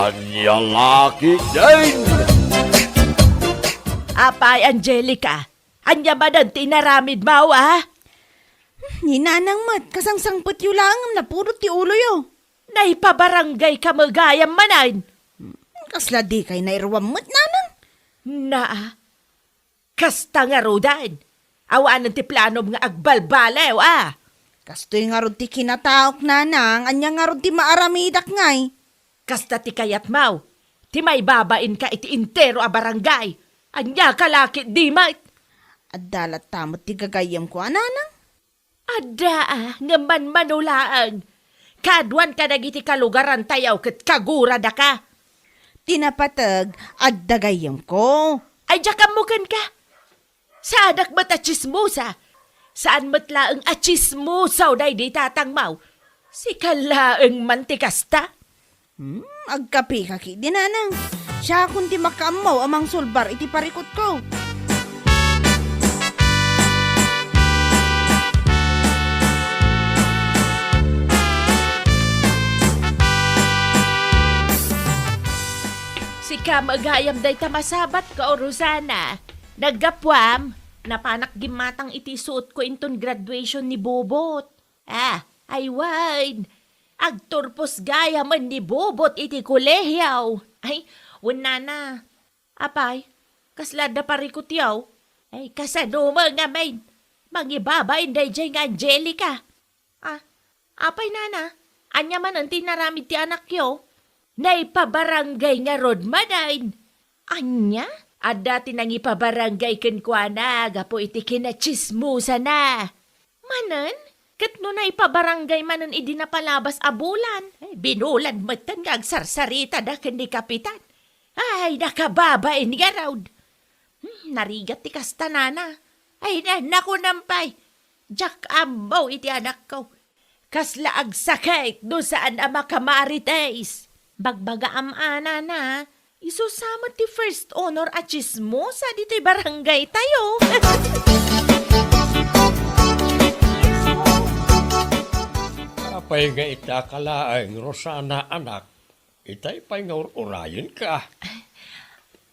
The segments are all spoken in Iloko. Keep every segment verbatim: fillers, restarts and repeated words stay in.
Ania la ketdin? Apay, Angelica, ania manen ti inaramidmo, a? Ni Nanang met, kasangsangpetyo laeng ngem napudot ti uloyo. Naipabaranggayka met gayam manen? Kasla dikay nairuam met, Nanang? Naa, kasta ngaruden. Awanen ti planom nga agbalbaliw, a? Kastoy ngarud ti kinataok, Nanang. Ania ngarud ti maaramidak ngay? Kasta ti kayatmo, ti maibabainka iti entero a barangay. Ania ka la ketdi met? Adda latta met ti gagayyemko a, Nanang. Adda, a, ngem manmano laeng. Kaaduan kadagiti kalugarantayo ket kaguradaka. Ti napateg, adda gayyemko. Ay, diak ammo kenka. Saanak met a tsismosa. Saan met laeng a tsismosa daydi tatangmo. Sika laeng man ti kasta. Hmm, agkapeka ketdi, Nanang. Siakon ti makaammo a mangsulbar iti parikutko. Sika met gayam dayta masabatko, Rosana. Naggapuam, napanak gimmatang iti suotko inton graduation ni Bobot. Ah, ay wen. Agturpos gayamen ni Bobot iti kolehiyo. Ay, wen, Nana. Apay, kasla adda parikutyo? Ay, kasano met ngamin? Mangibabain daydiay nga Angelica. Ah, apay, Nana? Ania manen ti inaramid ti anakyo? Naipabarangay ngarud manen. Ania? Adda ti nangipabarangay kenkuana gapu iti kinatsismosana. Manen? Ket no naipabarangay manen idi napalabas a bulan, eh, binulan metten nga agsarsaritada ken ni Kapitan. Ay, nakababain ngarud. Hmm, narigat ti kasta, Nana. Ay, na, nakunam pay. Diak ammo iti anakko. Kasla agsakit no saan a makamarites. Bagbagaam a, Nana, isu sa met ti first honor a tsismosa ditoy barangaytayo. Apay nga ita ka laeng, Rosana, anak? Itay pay nga ur-urayenka.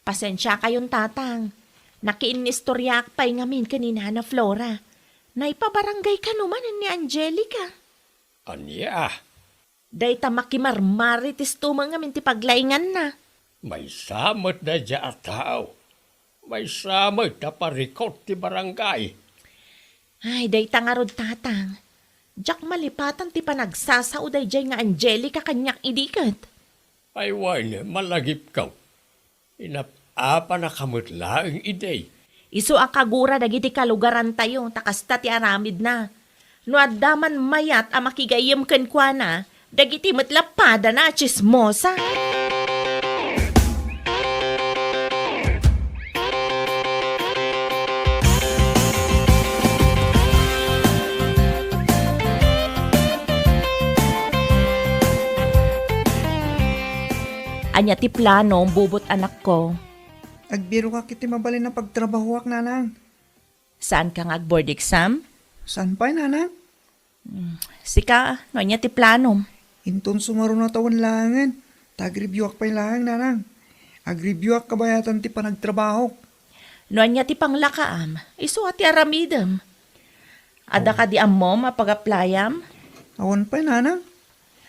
Pasensiakayon, Tatang. Nakiinnistoriaak pay ngamin ken ni Nana Flora. Naipabarangay kano manen ni Angelica. Ania? Dayta makimarmaritesto met ngamin ti paglainganna. Maysa met daydiay a tao. Maysa met a parikut ti barangay. Ay, dayta ngarud, Tatang. Diak malipatan ti panagsasao daydiay nga Angelica kaniak idi ket. Ay wen, malagipko. Inap-apanaka met laeng idi. Isu a kagura dagiti kalugarantayo, ta kasta ti aramidna. No adda man mayat a makigayyem kenkuana, dagiti met lappadana a tsismosa. Ania ti planom, Bubot, anakko? Agbirokak iti mabalin a pagtrabahoak, Nanang. Saanka nga ag-board exam? Saan pay, Nanang? Hmm, sika, no ania ti planom? Inton sumaruno a tawen laengen, ta agreviewak pay laeng, Nanang. Agreviewak kabayatan ti panagtrabahok. No ania ti panglakaam, isu a ti aramidem. Adda kadi ammom a pag-applyam? Awan pay, Nanang.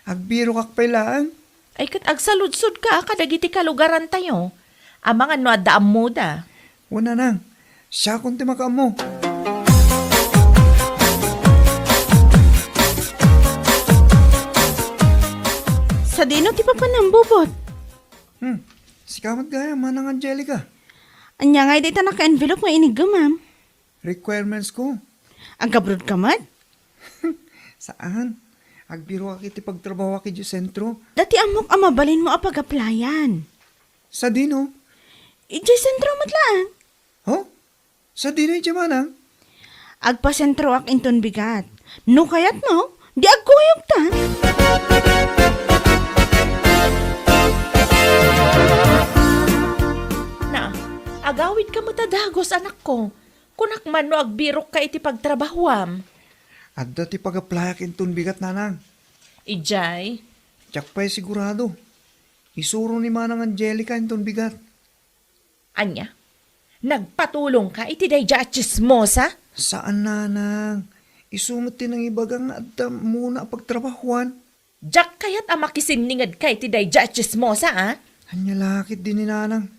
Agbirokak pay laeng. Ay, ket agsaludsodka kadagiti kalugarantayo. Amangan no adda ammoda. Wen, Nanang. Siakon ti makaammo. Sadino ti papanam, Bubot? Hmm. Sika met gayam, Manang Angelica. Ania ngay dayta naka-envelope nga iniggemam? Requirements ko. Agabroad ka met? Saan. Agbiroak iti pagtrabahoak idiay sentro. Dati ammok a mabalinmo a pag-applyan. Sadino? Idiay sentro met laeng. Ho? Sadino idiay, Manang? Agpasentroak inton bigat. No kayatmo, di agkuyogta. Na, agawidka met a dagus, anakko. Kunak man no agbirokka iti pagtrabahoam. Adda ti pag-applyak inton bigat, Nanang. Idiay? Diak pay sigurado. Isuro ni Manang Angelica inton bigat. Ania? Nagpatulongka iti daydiay a tsismosa? Saan, Nanang. Isu met ti nangibaga nga adda ammona a pagtrabahuan. Diak kayat a makisinningedka iti daydiay a tsismosa, a? Ania la ketdi ni Nanang?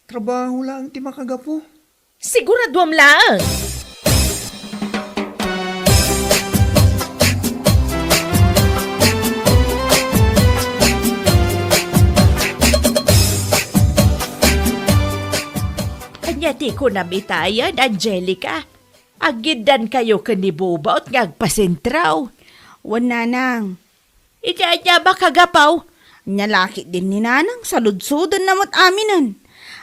Trabaho laeng ti makagapu. Siguraduam laeng. Ania ti kunam itayen, Angelica? Aggiddankayo ken ni Bubot nga agpasentro? Wen, Nanang. Iti ania a makagapu? Ania la ketdi ni Nanang, saludsodenna met aminen.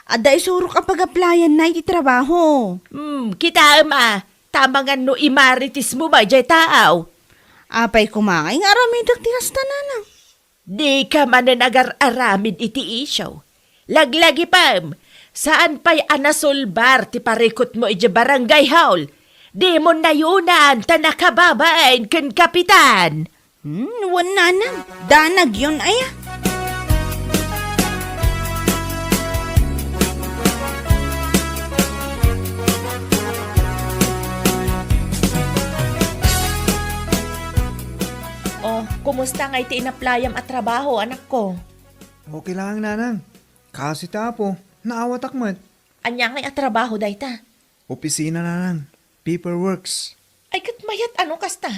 Adda isurok a pag-applyanna iti trabaho. Hmm, kitaem a, ta amangan no imaritismo met diay tao. Apay koma ngay nga aramidek ti kasta, Nanang? Dika manen agar-aramid iti isyu. Laglagipem, saan pay a nasulbar ti parikutmo idiay barangay hall. Dimon nayunan ta nakababain ken kapitan. Hmm, wen, Nanang, danagyon aya. Oh, kumusta ngay ti inaplayam a trabaho, anakko? Okay laeng, Nanang. Kaasi ti Apo, naawatak met. Ania ngay a trabaho dayta? Opisina, Nanang. Paperworks. Ay, ket mayat a no kasta.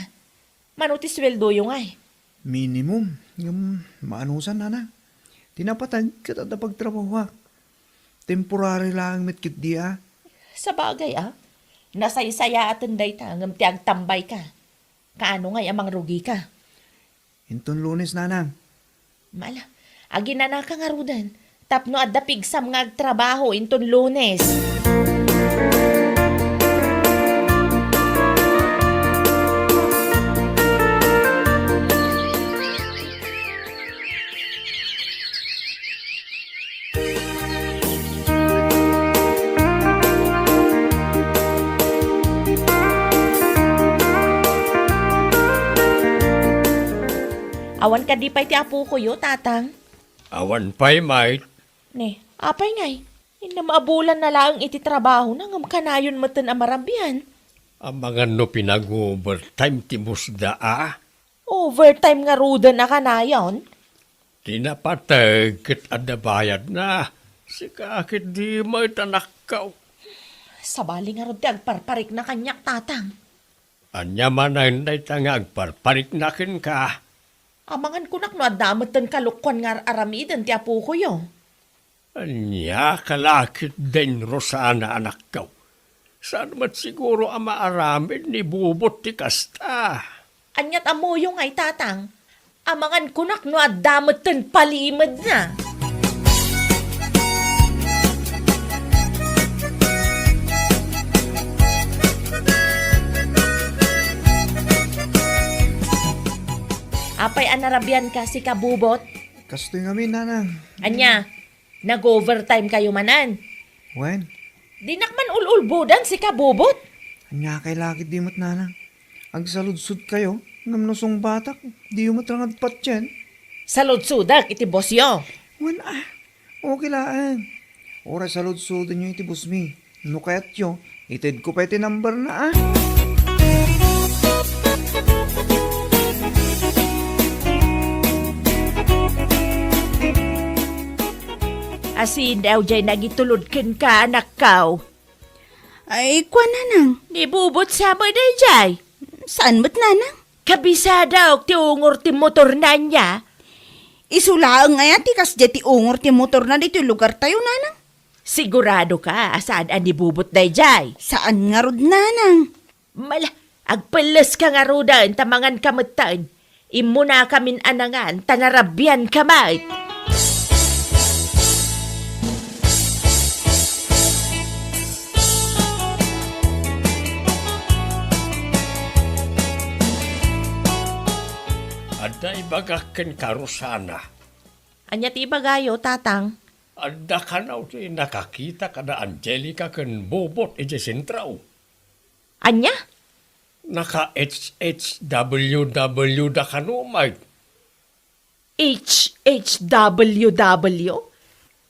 Mano ti sueldoyo ngay? Minimum. Ngem maanusan, Nanang. Ti napateg ket adda pagtrabahoak. Temporary laeng met ketdi a. Sabagay a. Nasaysayaaten dayta ngem ti agtambayka. Kaano ngay a mangrugika? Inton Lunes, Nanang. Mala, aginanaka ngaruden tapno adda pigsam nga agtrabaho inton Lunes. Awan kadi pay ti apokoyo, Tatang? Awan pay, Mike. Ne, apay ngay? Innem a bulan na laeng iti trabahona ngem kanayon metten a marabian. Amangan no pinag-overtime ti boss da a? Overtime ngaruden a kanayon? Ti napateg ket adda bayadna. Sika ket di met, anakko. Sabali ngarud ti agparparikna kaniak, Tatang. Ania manen dayta nga agparparikna kenka? Amangan kunak no adda metten kalukkuan nga ar-aramiden ti apokoyo. Ania ka la ketdin, Rosana, anakko? Saan met siguro a maaramid ni Bubot ti kasta? Aniat ammoyo ngay, Tatang? Amangan kunak no adda metten palimedna. Apay a narabianka, sika Bubot? Kastoy ngamin, Nanang. Ania? Nag-overtime kayo manen? Wen. Dinak man ul-ulbodan, sika Bubot. Ania kay lakit di met, Nanang? Agsaludsodkayo, ngem no sungbatak, diyo met rangad patien. Saludsodak iti bossyo. Wen a, okay laeng. Uray saludsodenyo iti bossmi. No kayatyo, itedko pay ti numberna a. Asin daw jay nagitulod kenka, anakko? Ay, kua, Nanang. Ni Bubot sa met dayjay? Saan met, Nanang? Kabisadak ti ungor ti motorna ania? Isu laeng aya ti kasdiay ti ungor ti motorna ditoy lugartayo, Nanang? Sigurado ka a saan a ni Bubot dayjay? Saan ngarud, Nanang. Mala, agpelles ka ngaruden ta mangan ka metten. Immuna kamin a nangan ta narabian ka met. Adda ibagak kenka, Rosana. Ania ti ibagayo, Tatang? Adda kano ti nakakita kada Angelica ken Bobot idiay sentro. Ania? Naka-H H W W da kano, Mike. H H W W?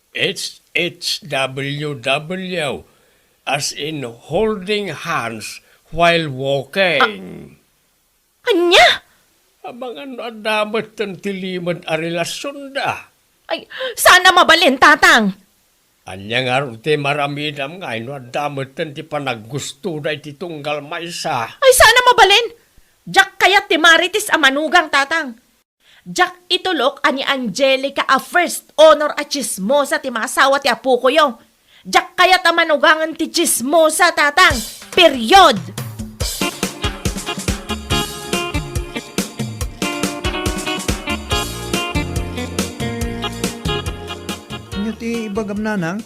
H H W W, as in holding hands while walking. Ania? Amangan no adda metten ti limed a relasionda. Ay, saan a mabalin, Tatang? Ania ngarud ti maramidam ngay no adda metten ti panaggustoda iti tunggal maysa? Ay, saan a mabalin? Diak kayat ti Marites a manugang, Tatang. Diak itulok a ni Angelica a first honor a tsismosa ti maasawa ti apokoyo. Diak kayat a manugangen ti tsismosa, Tatang. Period! Ania ti ibagam, Nanang?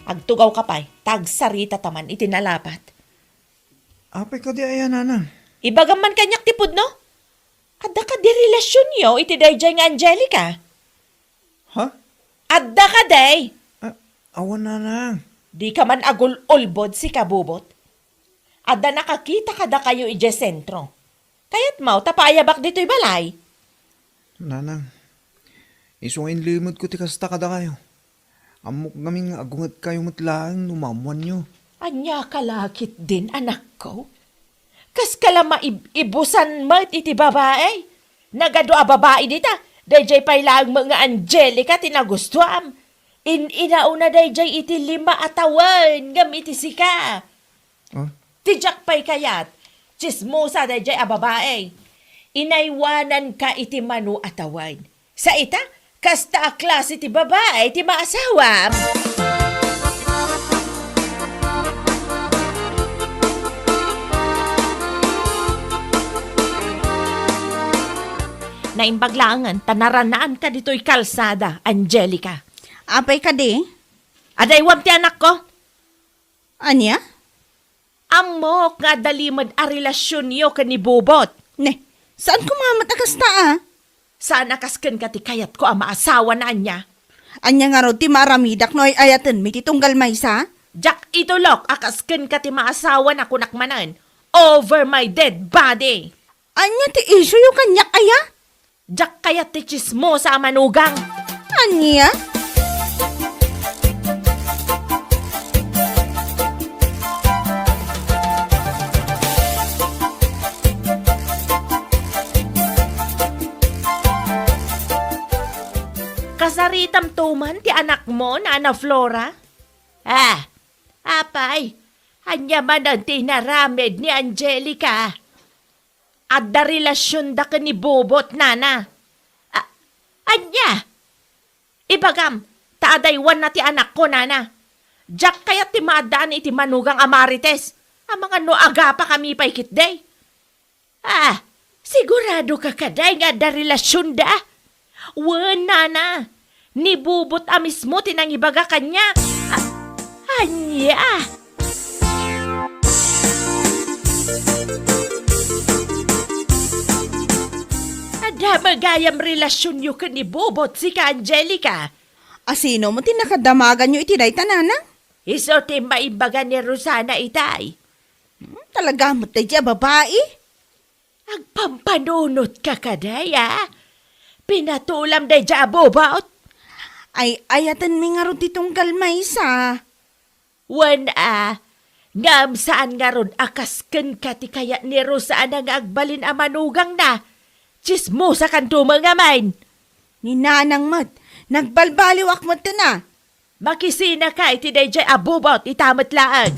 Agtugawka pay, ta agsaritata man iti nalapat. Apay kadi aya, Nanang? Ibagam man kaniak ti pudno? Adda kadi relasionyo iti daydiay nga Angelica? Ha? Adda kadi? Ah, awan, Nanang. Dika man agul-ulbod, sika, Bubot. Adda nakakita kadakayo idiay sentro. Kayatmo ta paayabak ditoy balay? Nanang, isu nga inlimedko ti kasta kadakayo. Ammok ngamin nga agungetkayo met laeng no maammoanyo. Ania ka la ketdin, anakko? Kas ka la maib-ibusan met iti babai? Nagadu a babai dita, daydiay pay laeng met nga Angelica ti nagustuam. In-inauna daydiay iti lima a tawen ngem iti sika. Ah? Ti diak pay kayat, tsismosa daydiay a babai. Inaywananka iti mano a tawen. Sa ita, kasta a klase ti babai ti maasawam. Naimbag laengen ta naranaanka ditoy kalsada, Angelica. Apay kadi? Adaywam ti anakko. Ania? Ammok nga adda limed a relasionyo ken ni Bubot. Ne, saan koma met a kasta, a? Saan a kas kenka ti kayatko a maasawana, ania? Ania ngarud ti maaramidak no ay-ayatenmi ti tunggal maysa? Diak itulok a kas kenka ti maasawana, kunak manen, over my dead body. Ania ti isioyo kaniak, aya? Diak kayat ti tsismosa a manugang. Ania? Kasaritamto man ti anakmo, Nana Flora? Ah, apay, ania manen ti inaramid ni Angelica? Adda relasionda ken ni Bubot, nana. A-, ania? Ibagam, ta adaywanna ti anakko, nana. Diak kayat ti maaddaan iti manugang a Marites. Amangan no agapakami pay ketdi. Ah, sigurado ka kadi nga adda relasionda? Wen, nana, ni Bubot a mismo ti nangibaga kaniak. A-, ania? Adda met gayam relasionyo ken ni Bubot, sika, Angelica. A sino met ti nakadamaganyo iti dayta, nana? Isu ti maimbaga ni Rosana itay. Hmm, talaga met daydiay a babai? Agpampanunotka kadi, a? Pinatulam daydiay a Bubot? Ay-ayatenmi ngarud ti tunggal maysa. Wen a, ngem saan ngarud a kas kenka ti kayat ni Rosana nga agbalin a manugangna. Tsismosakanto met ngamin. Ni nanang met, nagbalbaliwak met, a. Makisinaka iti daydiay a Bubot ita met laeng.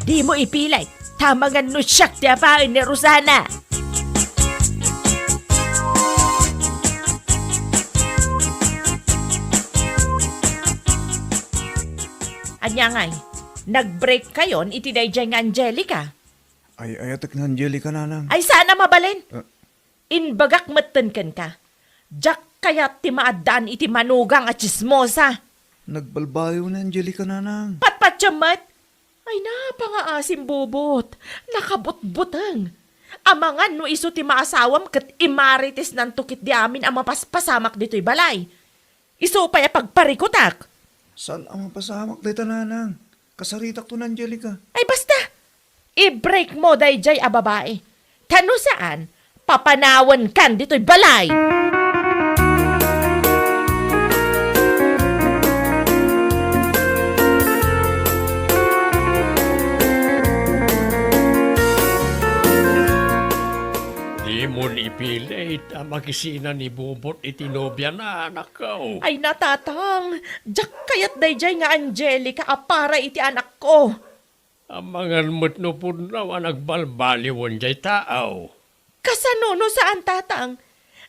Dimo ipilit, ta amangan no siak ti apaen ni Rosana. Ania ngay, nag-break kayon iti daydiay nga Angelica? Ay-ayatek ni Angelica, nanang. Ay, saan a mabalin? Ah. Imbagak metten kenka, diak kayat ti maaddaan iti manugang a tsismosa. Nagbalbaliw ni Angelica, nanang. Patpatiem met? Ay, napangaasim, Bubot. Nakabutbuteng. Amangan no isu ti maasawam ket imaritesnanto ketdi amin a mapaspasamak ditoy balay. Isu pay a pagparikutak. Saan a mapasamak dayta, nanang? Kasaritakto ni Angelica. Ay, basta! I-break mo daydiay a babai. Ta no saan, papanawenkan ditoy balay. Makisina ni Bobot iti nobiana, anakko. Ay, natatang, diak kayat daydiay nga Angelica a para iti anakko. Amangan met no pudno a nagbalbaliwen diay tao. Kasano no saan, tatang?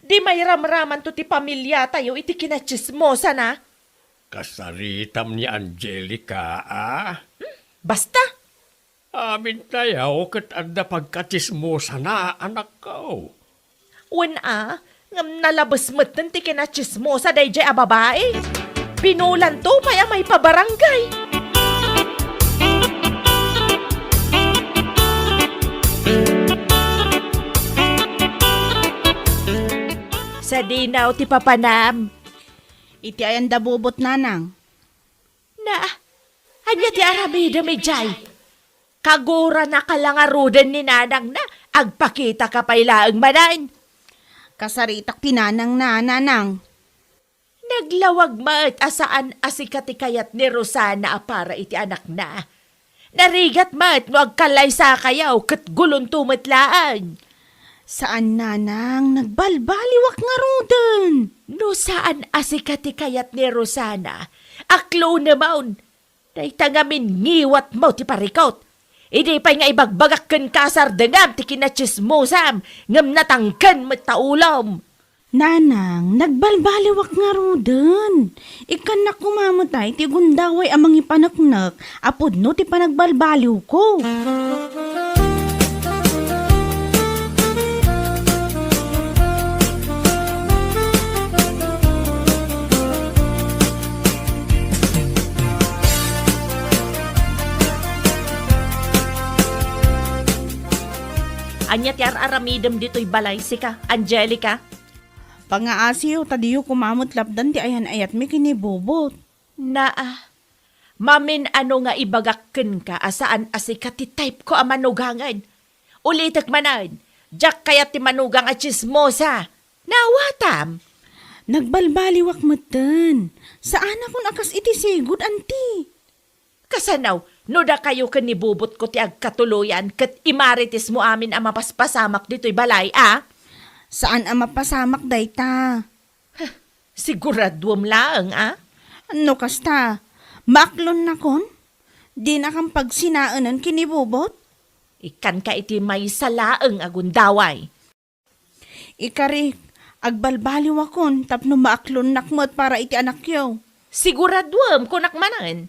Di mairamramanto ti pamiliatayo iti kinatsismosana? Kasaritam ni Angelica, a? Basta! Amintayo ket adda pagkatsismosana, anakko. Wen a, ngem nalabes metten ti kinatsismosa daydiay a babai. Binulanto pay a maipabarangay. Sadino ti papanam? Iti ayan da Bobot, nanang. Na, ania ti aramidem idiay? Kaguranaka la ngaruden ni nanangna, agpakitaka pay laeng manen. Kasaritak ti nanangna, nanang. Naglawag met a saan a sika ti kayat ni Rosana a para iti anakna. Narigat met no agkallaysakayo ket gulonto met laeng. Saan, nanang, nagbalbaliwak ngaruden. No saan a sika ti kayat ni Rosana, aklonemon. Dayta ngamin ngiwatmo ti parikut. Idi pay nga ibagbagak kenka a sardengam ti kinatsismosam, ngem natangken met ta ulom. Nanang, nagbalbaliwak ngaruden. Ikkannak koma met ay ti gundaway a mangipaneknek a pudno ti panagbalbaliwko. Ania ti ar-aramidem ditoy balay, sika, Angelica? Pangaasiyo ta diyo koma met lapdan ti ayan-ayatmi ken ni Bobot. Naa, mamin-ano nga ibagak kenka a saan a sika ti type ko a manugangen. Ulitek manen, diak kayat ti manugang a tsismosa. Naawatam? Nagbalbaliwak metten. Saanakon a kas iti sigud, anti. Kasano, no dakayo ken ni Bobot ko ti agkatuloyan ket imaritismo amin a mapaspasamak ditoy balay, a? Saan a mapasamak dayta. Huh, siguraduem laeng, a? No kasta, maaklonnakon? Dinakam pagsinaenen ken ni Bobot? Ikkanka iti maysa laeng a gundaway. Ikarik, agbalbaliwakon tapno maaklonnak met para iti anakyo. Siguraduem, kunak manen.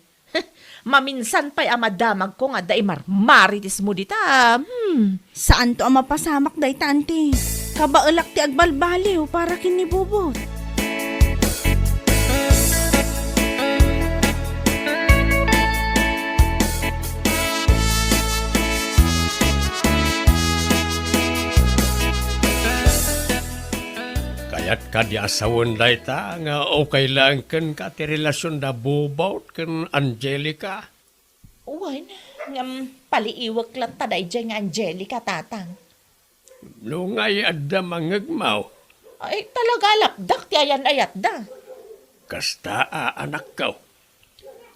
Maminsan pay a madamagko nga adda imarmaritismo dita. Hmm. Saanto a mapasamak dayta, anti. Kabaelak ti agbalbaliw para ken ni Bobot. Kayat kadi a sawen dayta nga ukay laeng kenka ti relasionda Bobot ken Angelica? Wen, ngem paliiwek latta daydiay nga Angelica, tatang. No ngay adda mangngegmo. Ay, talaga lapdak ti ayan-ayatda. Kasta a, anakko.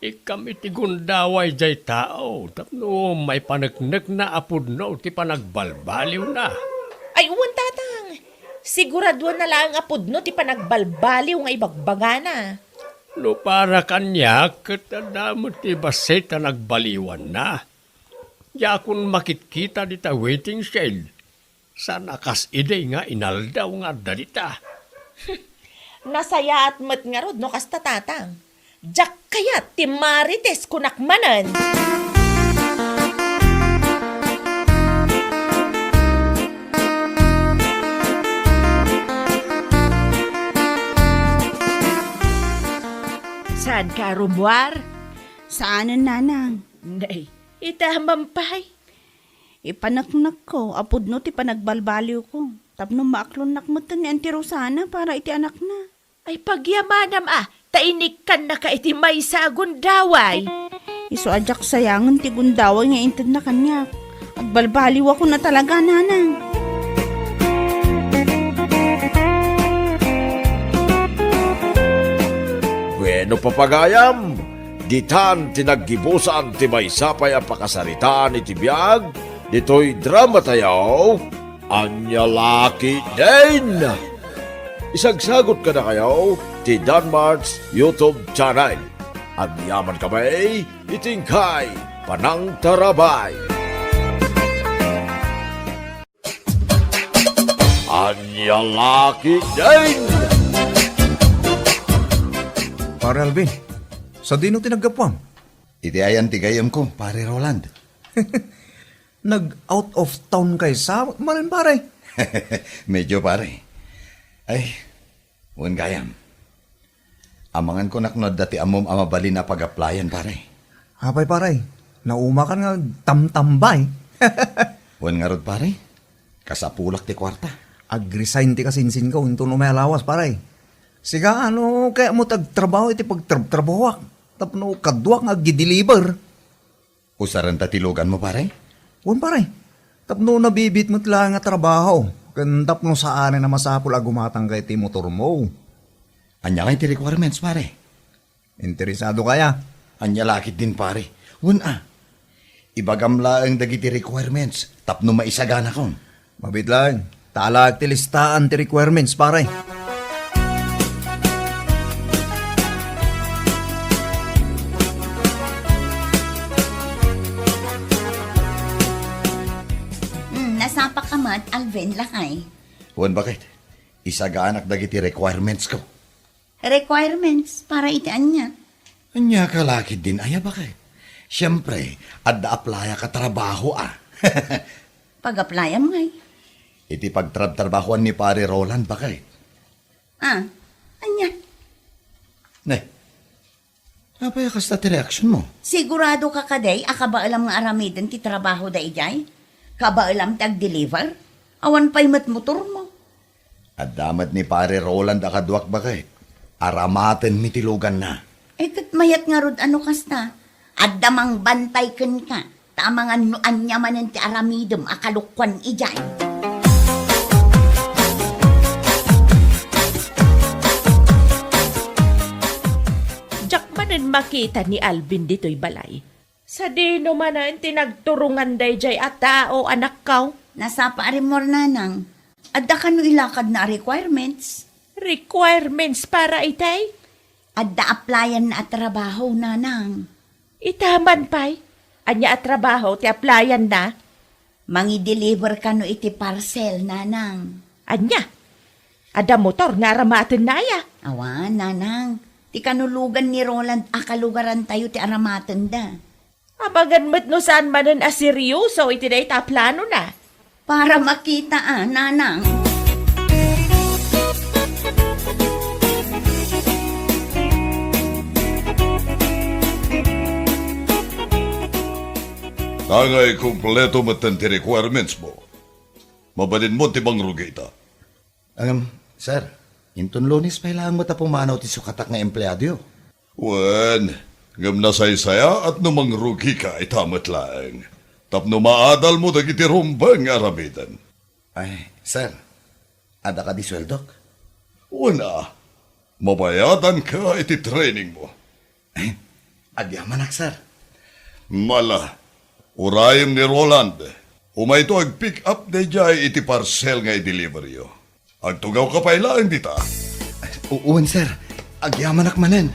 Ikkam iti gundaway diay tao tapno maipaneknekna a pudno ti panagbalbaliwna. Ay, wen, tatang. Siguraduenna laeng a pudno ti panagbalbaliw nga ibagbagana. No para kaniak, ket adda met ti bassit a nagbaliwanna. Diakon makitkita dita waiting shed. Saan a kas idi nga inaldaw nga adda dita. Nasayaat met ngarud no kasta, tatang. Diak kayat ti marites, kunak manen. Saanka a rummuar? Saanen, nanang. Nay, ita man pay. Ipaneknekko a pudno ti panagbalbaliwko tapno maaklonnak metten ni Auntie Rosana para iti anakna. Ay, pagyamanam a, ta inikkannaka iti maysa a gundaway. Isu a diak sayangen ti gundaway nga intedna kaniak. Agbalbaliwakon a talaga, nanang. Bueno, papagayam, ditan ti naggibusan ti maysa pay a pakasaritaan iti biag ditoy dramatayo, Ania La Ketdin! Isagsagot kadakayo ti Danmart's YouTube channel. Agyaman kami iti inkay panangtarabay. Ania la ketdin? Pare Alvin, sadino ti naggapuam? Iti ayan ti gayyemko, Pare Roland. Nag-out of town kay sa, maren, pare? Medyo, pare. Ay, wen gayam. Amangan ko nakno adda ti ammom a mabalin a pag-applyan, pare. Apay, pare? Naumakan nga agtamtambay. Wen ngarud, pare? Kasapulak ti kuarta. Ag-resign ti kasinsinko inton umay a lawas, pare. Sika, no kayatmo ti agtrabaho iti pagtrabtrabahoak tapno kaduak nga agdi-deliver. Usarenta ti luganmo, pare? Wen, pare. Tapno nabibit met laeng a trabaho, ken tapno saanen a masapul a gumatangka iti motormo. Ania ngay ti requirements, pare? Interesado kaya? Ania la ketdin, pare? Wen a. Ibagam laeng dagiti requirements tapno maisaganakon. Mabiit laeng. Ta alaek ti listaan ti requirements, pare. Hmm, nasapaka met, Alvin, lakay. Wen, baket. Isaganak dagiti requirements ko. Requirements para iti ania? Ania ka la ketdin aya, baket? Siempre, adda applyak a trabaho a. Pag-applyam ngay? Iti pagtrabtrabahoan ni Pare Roland, baket. Ah, ania? Ne, apay a kasta ti reaksionmo? Sigurado ka kadi a kabaelam nga aramiden ti trabaho da idiay? Kabaelam ti agdeliver? Awan pay met motormo. Adda met ni Pare Roland a kaduak, baket. Aramatenmi ti luganna. Eh, ket mayat ngarud a no kasta. Adda mangbantay kenka. Ta amangan no ania manen ti aramidem a kalokuan idiay. Diak manen makita ni Alvin ditoy balay. Sadino manen ti nagturongan daydiay a tao, anakko? Nasapa a rimmuar, nanang. Adda kano ilakadna a requirements? Requirements para itay? Adda applyanna a trabaho, nanang. Ita man pay? Ania a trabaho ti applyanna? Mangi-deliver kano iti parcel, nanang. Ania? Adda motor nga aramatenna aya? Awan, nanang. Ti kano lugan ni Roland a kalugarantayo ti aramatenda. Amangan met no saan manen a seryoso iti dayta a planona. Para makita a, nanang. Tangay kompleto metten ti requirements mo. Mabalinmo ti mangrugi ita. Ngem, sir, inton Lunes pay laeng met a pumanaw ti sukatak nga empleadoyo. Wen, ngem nasaysayaat no mangrugika ita met laeng, tapno maadalmo dagiti rumbeng nga aramiden. Ay, sir, adda kadi sueldok? Wen a, mabayadanka iti trainingmo. Agyamanak, sir. Ala, urayem ni Roland. Umayto ag-pick up daydiay iti parcel nga i-deliveryo. Agtugawka pay laeng dita. U-, wen, sir. Agyamanak manen.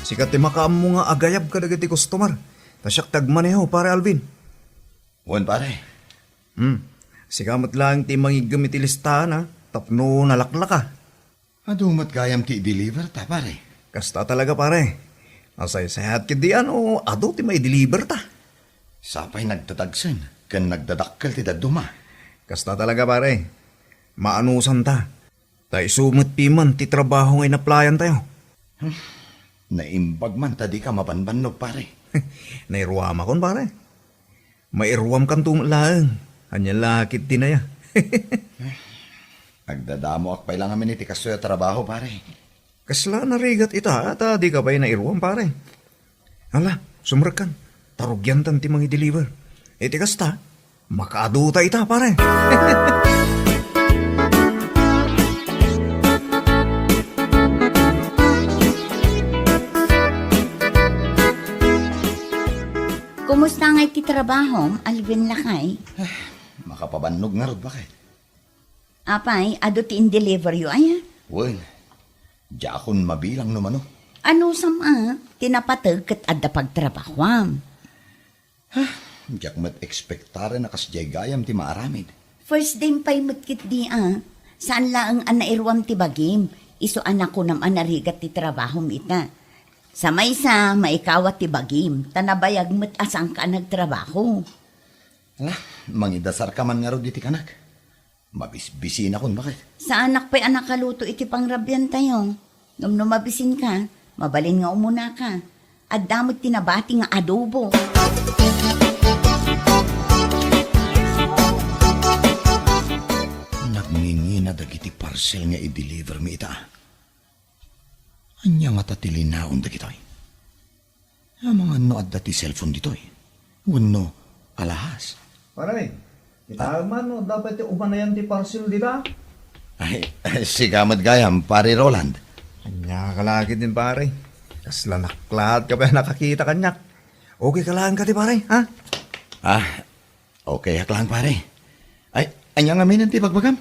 Sika ti makaammo nga agayab kadagiti customer. Ta siak ti agmaneho, Pare Alvin. Wen, pare. Hmm. Sika met laeng ti mangiggem iti listaan, a, tapno nalaklaka. Adu met gayam ti i-deliver ta, pare. Kasta talaga, pare. Nasaysayaat ketdi a no adu ti mai-deliver ta. Sapay nagtatagsen ken nagdadakkel ti dadduma. Kasta talaga, pare. Maanusan ta. Ta isu met piman ti trabaho nga inaplayan tayo. Hmm. Naimbag man ta dika mabanbannog, pare. Nairuamakon, pare. Mairuamkanto met laeng. Ania la ketdi aya? Agdadamoak pay la ngamin iti kastoy a trabaho, pare. Kasla narigat ita, ta dika pay nairuam, pare. Ala, sumrekkan. Ta rugiantan ti mangi-deliver. Iti kasta, makaadu ta ita, pare. Kumusta ngay ti trabahom, Alvin lakay? Makapabannog ngarud, baket. Apay, adu ti in-deliver yo aya? Wen, diakon mabilang no mano. Anusam a, ti napateg ket adda pagtrabahuam. Diak met ekspektaren a kasdiay gayam ti maaramid. First day pay met ketdi a. Saan laeng a nairuam ti bagim, isu a nakunam a narigat ti trabahom ita. Sa maysa, maikawat ti bagim, ta nabayag met a saanka a nagtrabaho. Ala, mangidasarka man ngarud iti kanak. Mabisbisinakon, baket. Saanak pay a nakaluto iti pangrabiantayo. Ngem no mabisinka, mabalin nga umunaka. Adda met ti nabati nga adobo. Nagngingina dagiti parcel nga i-deliver mi ita. Ania ngata ti linaon dagitoy? Amangan no adda ti cellphone ditoy. Wenno alahas. Pare, kitaem man no adda pay ti umanayan ti parcel dita? Ay, sika met gayam, Pare Roland. Ania ka la ketdin, pare? Kasla naklaat ka pay a nakakita kaniak. Okay ka laeng kadi, pare, ha? Ah, okay ak laeng, pare. Ay, ania ngamin ti bagbagam?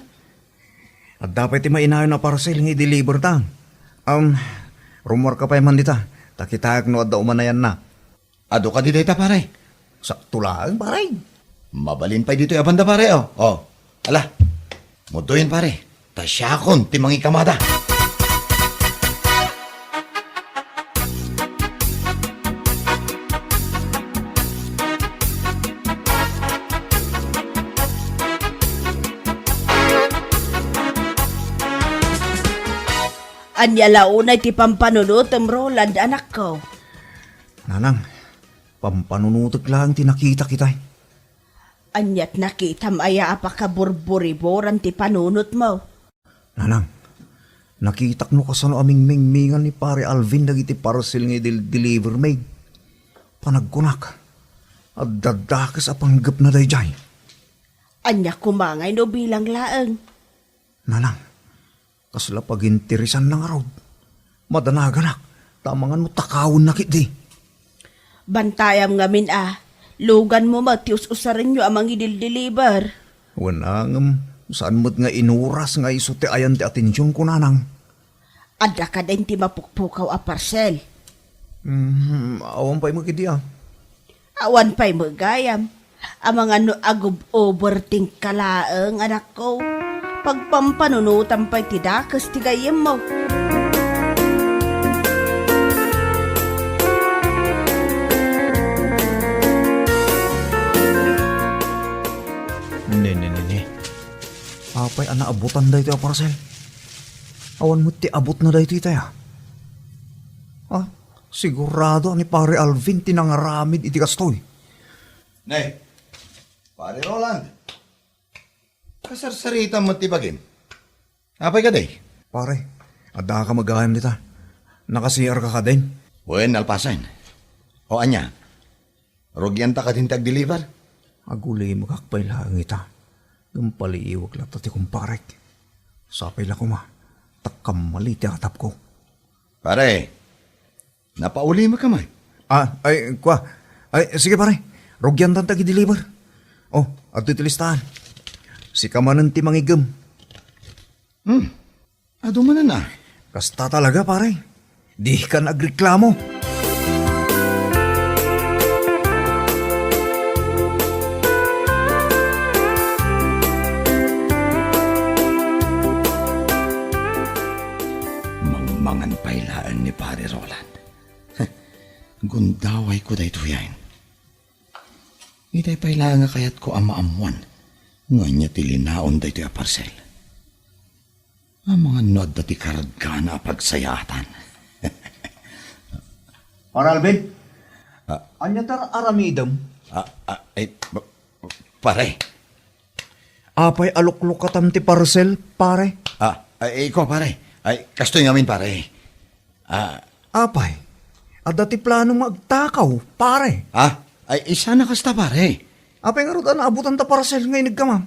Adda pay ti mainayon a parcel nga i-deliver ta. Um, rummuarka pay man dita, ta kitaek no adda umanayanna. Adu kadi dayta, pare? Sakto laeng, pare. Mabalin pay ditoy a banda, pare, oh. Oh. Ala. Mudoyen, pare. Ta siakon ti mangikamada. Ania la unay ti pampanunotem, Roland, anakko? Nanang, pampanunotek laeng ti nakitak itay. Aniat nakitam aya a pakaburburiburan ti panunotmo? Nanang, nakitak no kasano a mingmingmingan ni Pare Alvin dagiti parcel nga idil-deliver mi. Panagkunak, adda dakes a panggepna daydiay. Ania koma ngay no bilang laeng? Nanang, kasla paginteresanna ngarud. Madanaganak, ta amangan no takawenna ketdi. Bantayam ngamin a, luganmo met ti us-usarenyo a mangidildiliber. Wen a, ngem saan met nga inuras nga isu ti ayan ti atensionko, nanang. Adda kadin ti mapukpukaw a parcel? Hmm, awan pay met ketdi a. Awan pay met gayam. Amangan no agub-overthink ka laeng, anakko. Pagpampanunotam pay ti dakes ti gayyemmo. Ne, ne, ne, ne. Apay a naabutan daytoy a parcel? Awan met ti abutna daytoy itay a. Ah, sigurado a ni Pare Alvin ti nangaramid iti kastoy. Ne, Pare Roland, kasarsaritam met ti bagim. Apay kadi? Pare, addaka met gayam dita. Naka-C R ka kadin? Wen, nalpasen. O ania? Rugianta kadin ti agdeliver? Agulimekak pay laeng ita. Ngem paliiwek latta ti kumparek. Sapay la koma, ta kammali ti atapko. Pare, napaulimekka met? Ah, ay, kua. Ay, sige, pare. Rugiantan ti agdeliver. Oh, adtoy ti listaan. Sika manen ti mangigem. Hmm. Adu manen a. Kasta talaga, pare. Dika agreklamo. Mangmangan pay laeng ni Pare Roland. Gundawayko daytoyen. Itay pay laeng a kayatko a maammoan no ania ti linaon daytoy a parcel. Amangan no adda ti kargana a pagsayaatan. Pare Alvin, ah, ania ti aramidem? Ah, ah, ay, ba-, pare. Apay a luklukatam ti parcel, pare? Ah, ay, ikaw, pare. Ay, kastoy ngamin, pare. Ah. Apay, adda ti plano nga agtakaw, pare? Ah, ay, isana kasta, pare. Apay ngarud a naabutan ta parcel nga inigkamam?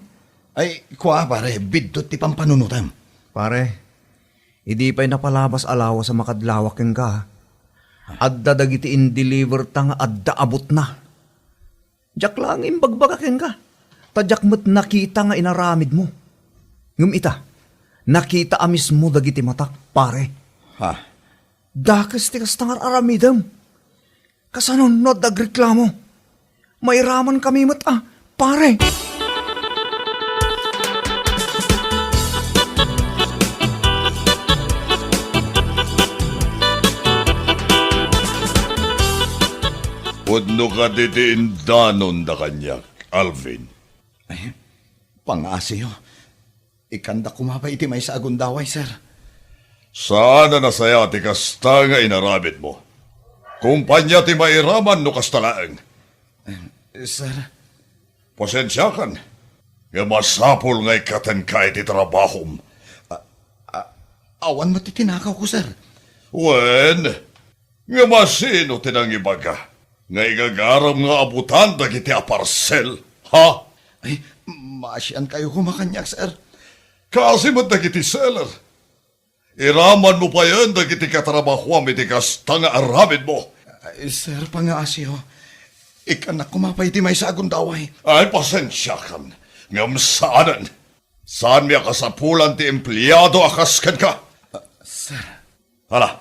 Ay, kua, pare, biddut ti pampanunotam. Pare, idi pay napalabas a lawas a makadlawak kenka, adda dagiti indeliver ta nga adda abutna. Diak laeng imbagbaga kenka, ta diak met nakita nga inaramidmo. Ngem ita, nakita a mismo dagiti matak, pare. Ha? Dakes ti kasta nga ar-aramidem. Kasano no adda agreklamo? Mairaman kami met a, pare. Pudno kadi ti indanonda kaniak, Alvin? Eh, pangaasiyo. Ikkanda koma pay iti maysa a gundaway, sir. Saan a nasayaat ti kasta nga inaramidmo. Kompania ti mairaman no kasta laeng. Eh, sir. Pasensiakan, nga masapul nga ikkatenka iti trabahom. A-, a-, awan met ti tinakawko, sir. Wen, nga masino ti nangibaga nga igagaram nga abutan dagiti aparsel, ha? Ay, maasiankayo koma kaniak, sir. Kaasi met dagiti seller. Iramanmo payen dagiti katrabahoam iti kasta nga aramidmo. Ay, sir, pangaasiyo. Ikkannak koma pay iti maysa a gundaway. Ay, pasensiakan. Ngem saanen. Saanmi a kasapulan ti empleado a kas kenka. Ah, sir. Hala,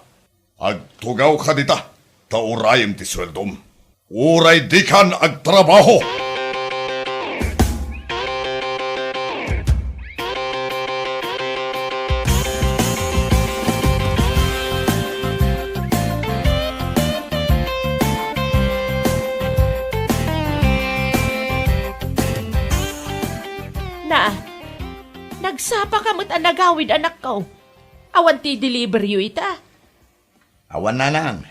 agtugawka dita, ta urayem ti sueldom. Uray dikan agtrabaho! Na, nagsapa ka met a nagawid, anakko. Awan ti deliveryo ita? Awan, nanang.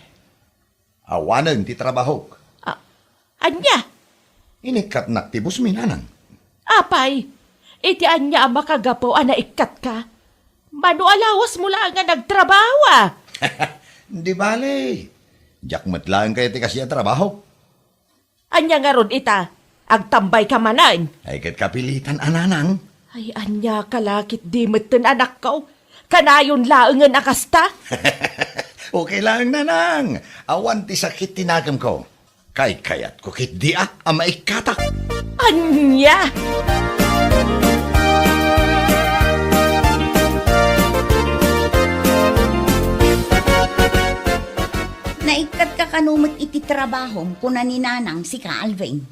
Awanen ti trabahok. A-, ania? Inikkatnak ti boss mi, nanang. Apay, iti ania a makagapu a naikkatka? Mano a lawasmo laeng nga nagtrabaho, a? Di bale. Diak met laeng kayat ti kasdiay a trabahok. Ania ngarud ita? Agtambayka manen? Ay, ket kapilitan a, nanang. Ay, ania ka la ketdi metten, anakko? Kanayon laengen a kasta? Okay laeng, nanang. Awan ti sakit ti nakemko. Kaykayatko ketdi a, a maikkatak. Ania? Naikkatka kano met iti trabahom, kuna ni nanang, sika, Alvin.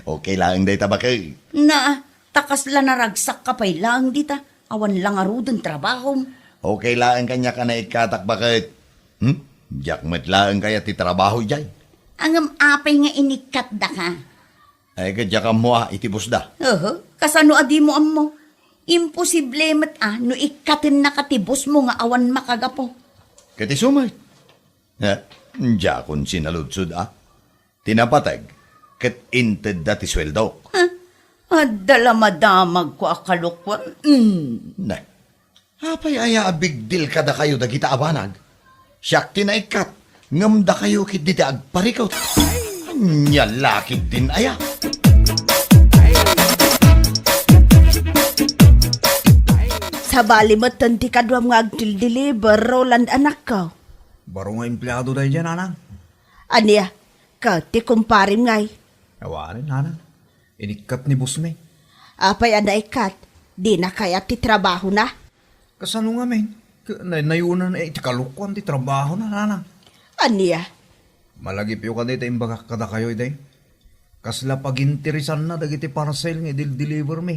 Okay laeng dayta, baket. Na, ta kasla naragsakka pay laeng dita, awan la ngaruden trabahom. Okay laeng kaniak a naikkatak, baket. Hmm? Diak met laeng kayat ti trabaho idiay. Ngem apay nga inikkatdaka? Ay, ket diak ammo a iti boss da. Oho, kasano a dimo ammo? Imposible met a no ikkatennaka ti boss mo nga awan makagapu. Ket isu met. Eh, diakon sinaludsod a. Ti napateg, ket intedda ti sueldok. Huh? Adda la madamagko a kalokuan. Mm. Ne. Apay aya a big deal kadakayo dagita a banag? Siak ti naikkat, ngem dakayo ketdi ti agparikut. Ania la ketdin aya? Sabali metten ti kaduam nga agdildiliber, Roland, anakko. Baro nga empleado daydiay, nanang. Ania? Ket ti kumparem ngay? Awanen, nanang. Inikkat ni boss mi. Apay a naikkat? Dina kayat ti trabahona? Kasano ngamin? Ket naynayona iti kalokuan ti trabahona, nanang. Ania? Malagipyo kadi ta imbagak kadakayo, idi. Kasla paginteresanna dagiti parcel nga idildiliber mi.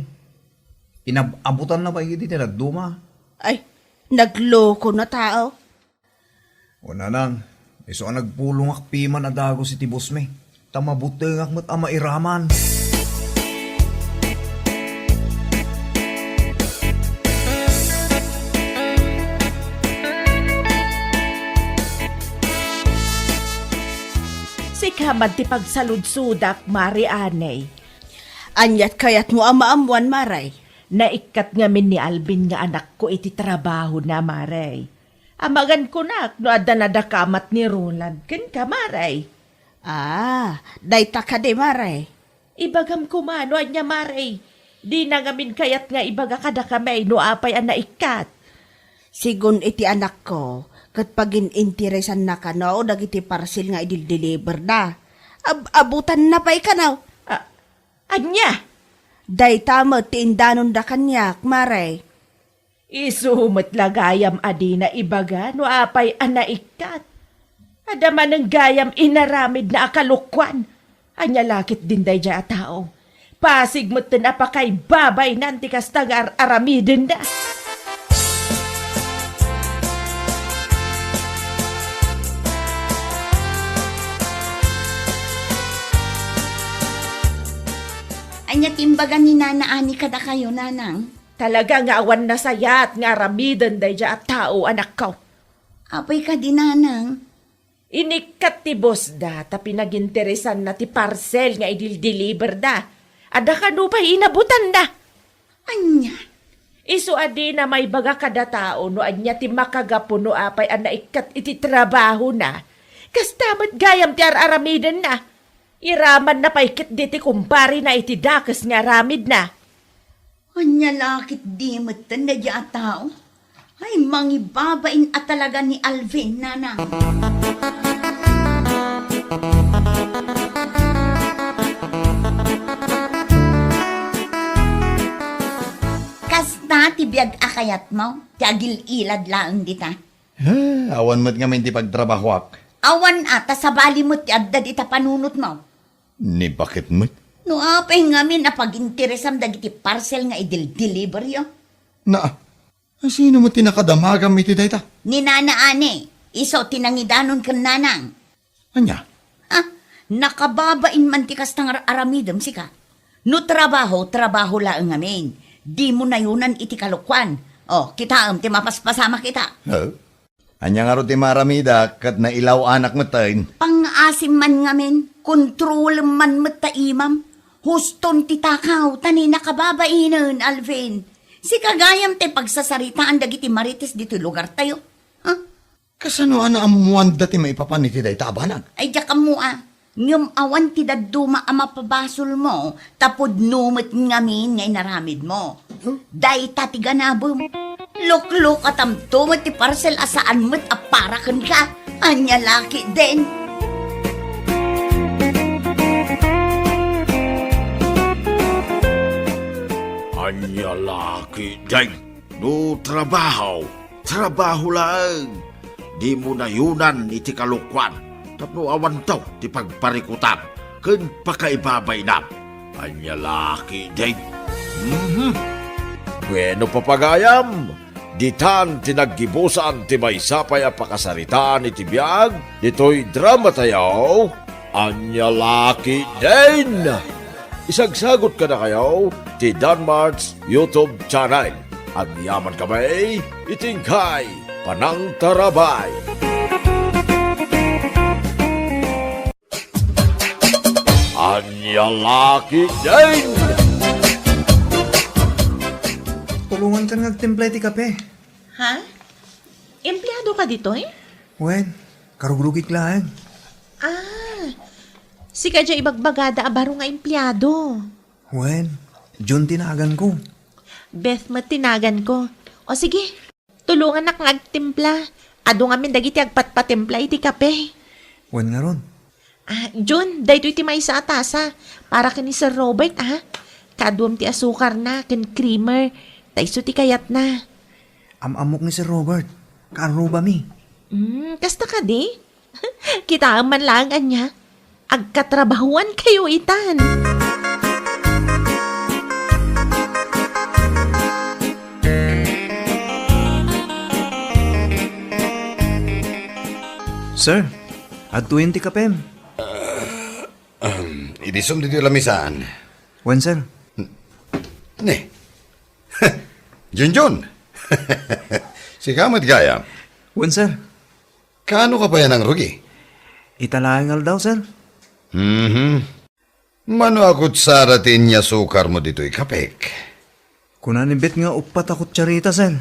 Inab-abutanna pay iti dadduma. Ay, nagloko na tao. O, nanang, isu a nagpulongak piman a dagus iti boss mi, ta mabutengak met a mairaman. Sika man ti pagsaludsodak, Mare, anay. Aniat kayatmo a maammuan, Mare? Naikkat ngamin ni Alvin nga anakko iti trabahona, Mare. Amangan kunak no adda nadakamat ni Roland kenka, Mare. Ah, dayta kadi, Mare? Ibagam koma no ania, Mare. Dina ngamin kayat nga ibaga kadakami no apay a naikkat. Sigun iti anakko, ket pagin-interesanna kano dagiti parcel nga idildiliberda. Ab-abutanna pay kano. A-, ania? Dayta met ti indanonda kaniak, Mare. Isu met la gayam a dina ibaga no apay a naikkat. Adda manen gayam inaramidna a kalokuan. Ania la ketdin daydiay a tao? Pasig metten a pakaibabainan ti kasta nga ar-aramidenna. Ania ti imbaga ni Nana Ani kadakayo, Nanang? Talaga nga awan nasayaat nga aramiden daydiay a tao, anakko. Apay kadi, Nanang? Inikkat ti boss da ta pinaginteresanna ti parcel nga idildeliberda. Adda kano pay inabutanna. Ania? Isu a dina maibaga kada tao no ania ti makagapu no apay a naikkat iti trabahona. Kasta met gayam ti ar-aramidenna. Iramanna pay ketdi ti kumparena iti dakes nga aramidna. Ania la ketdi metten daydiay a tao? Ay, mangibabain a talaga ni Alvin, Nanang. Kasta ti biag a kayatmo, ti agil-ilad laeng dita. Eh, awan met ngamin ti pagtrabahoak. Awan a, ta sabali met ti adda dita panunotmo. Ni baket met? No apay ngamin a paginteresam dagiti parcel nga idildeliberyo? Na, sino met ti nakadamagam iti dayta? Ni Nana Ani, isu ti nangidanon ken Nanang. Ania? Ah, nakababain man ti kasta nga aramidem, sika. No trabaho, trabaho laeng ngamin. Dimo nayunan iti kalokuan. O, kitaem ti mapaspasama kita. Huh? Ania ngarud ti maramida ket nailaw-anak metten? Pangngaasim man ngamin, kontrolem man met ta imam. Huston ti takaw, ta ni nakababainen, Alvin. Sika gayam ti pagsasaritaan dagiti marites ditoy lugartayo. Ha? Kasano a naammoanda ti maipapan iti dayta a banag? Ay, diak ammo a. Ngem awan ti dadduma a mapabasolmo, ta pudno met ngamin nga inaramidmo. Huh? Dayta ti ganabem. Luklukatamto met ti parcel a saan met a para kenka. Ania la ketdin? Ania la ketdin? No trabaho, trabaho laeng. Dimo nayunan iti kalokuan tapno awanto ti pagparikutam ken pakaibabainam. Ania la ketdin? Mhm. Bueno, papagayam, ditan ti naggibusan ti maysa pay a pakasaritaan iti biag ditoy dramatayo. Ania la ketdin? Isagsagot kadakayo ti Danmart's YouTube channel. Agyamankami iti inkay panangtarabay. Ania la ketdin? Tulongankan nga agtimpla iti kape. Ha? Empleado ka ditoy? Wen, karugrugik laeng. Ah, sika diay ibagbagada a baro nga empleado. Wen, Jun ti naganko. Beth met ti naganko. O sige, tulonganak nga agtimpla. Adu ngamin dagiti agpatpatimpla iti kape. Wen ngarud. Ah, Jun, daytoy ti maysa a tasa. Para ken ni Sir Robert, ah. Kaaduam ti asukarna ken creamer. Ta isu ti kayatna. Am-ammok ni Sir Robert. Kaarrubami. Hmm, kasta kadi? Kitaem man laeng ania. Agkatrabahuan kayo itan. Sir, adtoyen ti kapem. Ahem, idisum ditoy lamisaan. Wen, sir. Ne. Junjun. Sika met gayam. Wen, sir. Kaano ka pay a nangrugi? Ita laeng aldaw, sir. Mhm. Mano a kutsara ti inyasukarmo ditoy kapek? Kuna ni Bet nga uppat a kutsarita, sir.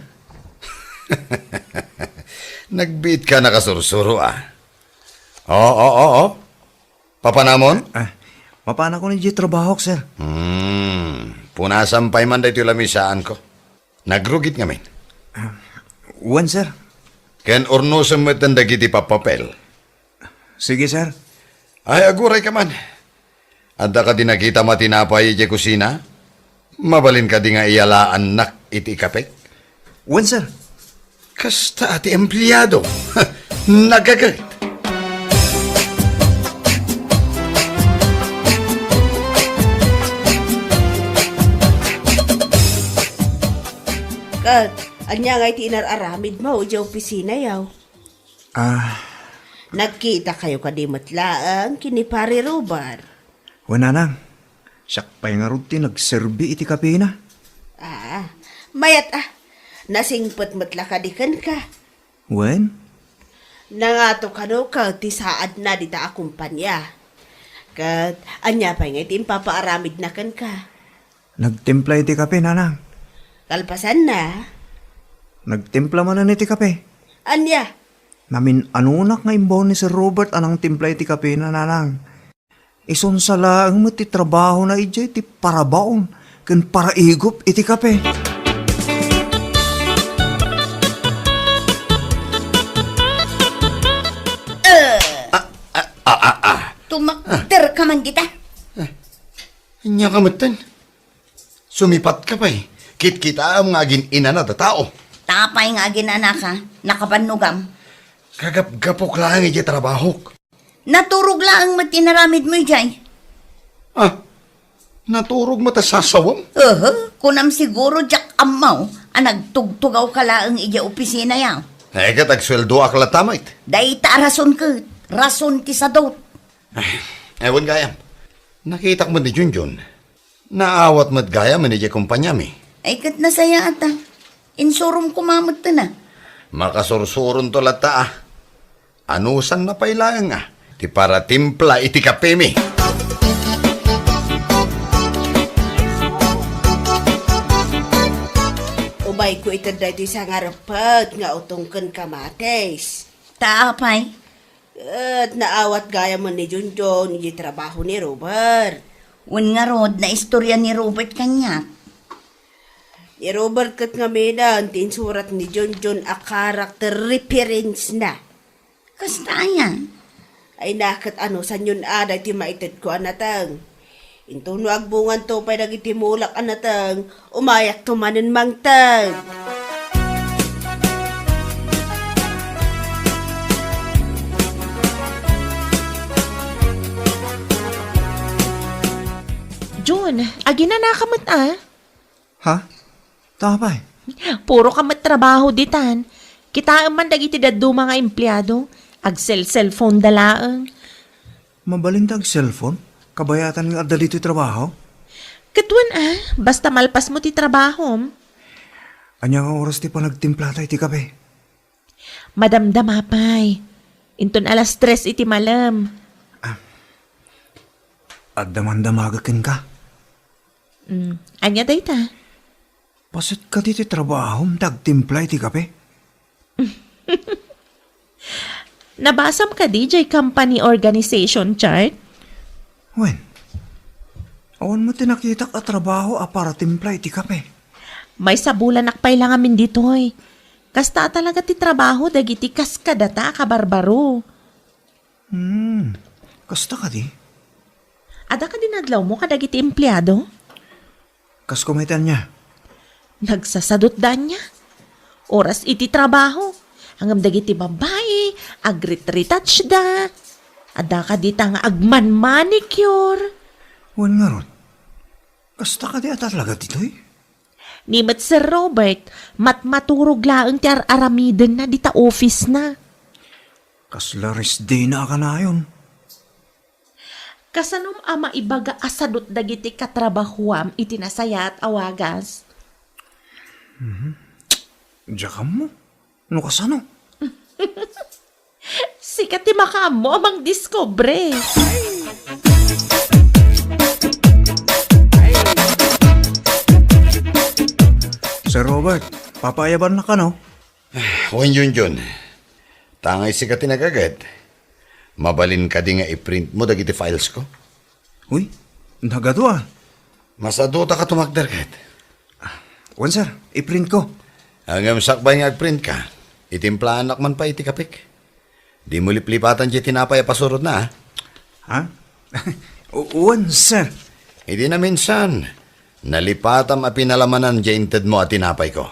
Nagbiit ka nakasursuro, ah. Oo, oo, oo. Papanamon? Ah, mapanakon idiay trabahok, sir. Hmm, punasam pay man daytoy lamisaanko. Nagrugit ngamin. Ah, wen, sir. Ken urnosem metten dagiti pappapel. Sige, sir. Ay, aguray ka man. Adda kadi nakitam a tinapay idiay kusina? Mabalin kadi nga iyalaannak iti ikapek? Wen, sir. Kasta ti empleado. Nagaget. Ket, ania nga iti inar-aramidmo idiay opisinayo? Ah. Nagkitakayo kadi met laeng ken ni Pare Robert? Wen, nanang. Siak pay ngarud ti nagserbi iti kapena. Ah, mayat a. Nasingpet met la kadi kenka? Wen? Nangato kano ket ti saadna dita a kompania. Ket ania pay nga iti impapaaramidna kenka? Nagtimpla iti kape, nanang. Kalpasanna? Nagtimpla manen iti kape. Ania? Namin-anonak nga imbaon ni Sir Robert a nangtimpla iti kapena, nanang. Isunsa laeng met ti trabahona idiay ti parabaon ken paraigup iti kape. Eh, Ah, ah, ah, ah, ah. Tumakder ka man dita. Ania ka metten? Sumipat ka pay. Kitkitaem nga agin-inana da tao. Apay nga agin-anaka, nakabannogam. Kagapgapok laeng idiay trabahok. Naturog laeng met ti inaramidmo idiay. Ah, naturog met a sasawem? Aha, kunam siguro diak ammo a nagtugtugaw ka laeng idiay opisina ya. Ay, ket agsueldoak latta met. Dayta a rason ket, rason ti sadut. Ay, ewan gayam. Nakitak met ni Junjun. Naawat met gayam idiay kompaniami. Ay, ket nasayaat a. Insurom koma met a. Makasursuronto latta a. Anusanna pay laeng a ti paratimpla iti kapemi. Umayko ited daytoy sangarepet nga utong ken kamatis. Ta apay? Ket naawat gayam ni Junjun iti trabaho ni Robert. Wen ngarud, naistorya ni Robert kaniak. Ni Robert ket ngamin ti insurat ni Junjun a character reference na. Kasta aya? Ay, naket anusanyon a daytoy maitedko a nateng. Intono agbunganto pay dagiti mulak a nateng, umayakto manen mangted. Jun, aginanaka met a? Ha? Ta apay? Puro ka met trabaho ditan. Kitaem man dagiti dadduma nga empleado. Agsel-cellphone da laeng. Mabalin ta ag-cellphone? Kabayatan nga adda ditoy trabaho? Ket wen a, basta malpasmo ti trabahom. Ania nga oras ti panagtimplata iti kape? Madamdama pay. Inton alas tres iti malem. Ah. Adda mandamaga kenka? Mm. Ania dayta? Paset kadi ti trabahom ta agtimpla iti kape? Nabasam kadi jay company organization chart? Wen, awan met ti nakitak a trabaho a para timpla iti kape. Maysa bulanak pay la ngamin ditoy. Kasta a talaga ti trabaho dagiti kas kadata a kabarbaro. Hmm, kasta kadi? Adda kadi nadlawmo kadagiti empleado? Kas kumaytan niya? Nagsasadutda ania? Oras iti trabaho. Ngem dagiti babbai, agretretouchda. Adda kadita nga agman-manicure. Wen ngarud, kasta kadi a talaga ditoy? Ni met Sir Robert, matmaturog laeng ti ar-aramidenna dita office-na. Kasla resdena a kanayon. Kasanom a maibaga a sadut dagiti katrabahuam iti nasayaat a wagas? Mhm. Diak ammo no kasano. Sika ti makaammo a mangdiskubre. Sir Robert, papaayabannaka, no? Wen, Junjun. Ta nga sika ti nagaget, mabalin kadi nga i-print mo dagiti files ko? Uy, nagadu a. Masadota ka tumakder ket. Wen, sir, i-print ko. Ngem sakbay nga agprint ka, itimplaanak man pay iti kapek. Dimo liplipatan diay tinapay a pasurodna, a. Ha? U-, wen, sir. Idi naminsan, nalipatam a pinalamanan diay intedmo a tinapayko.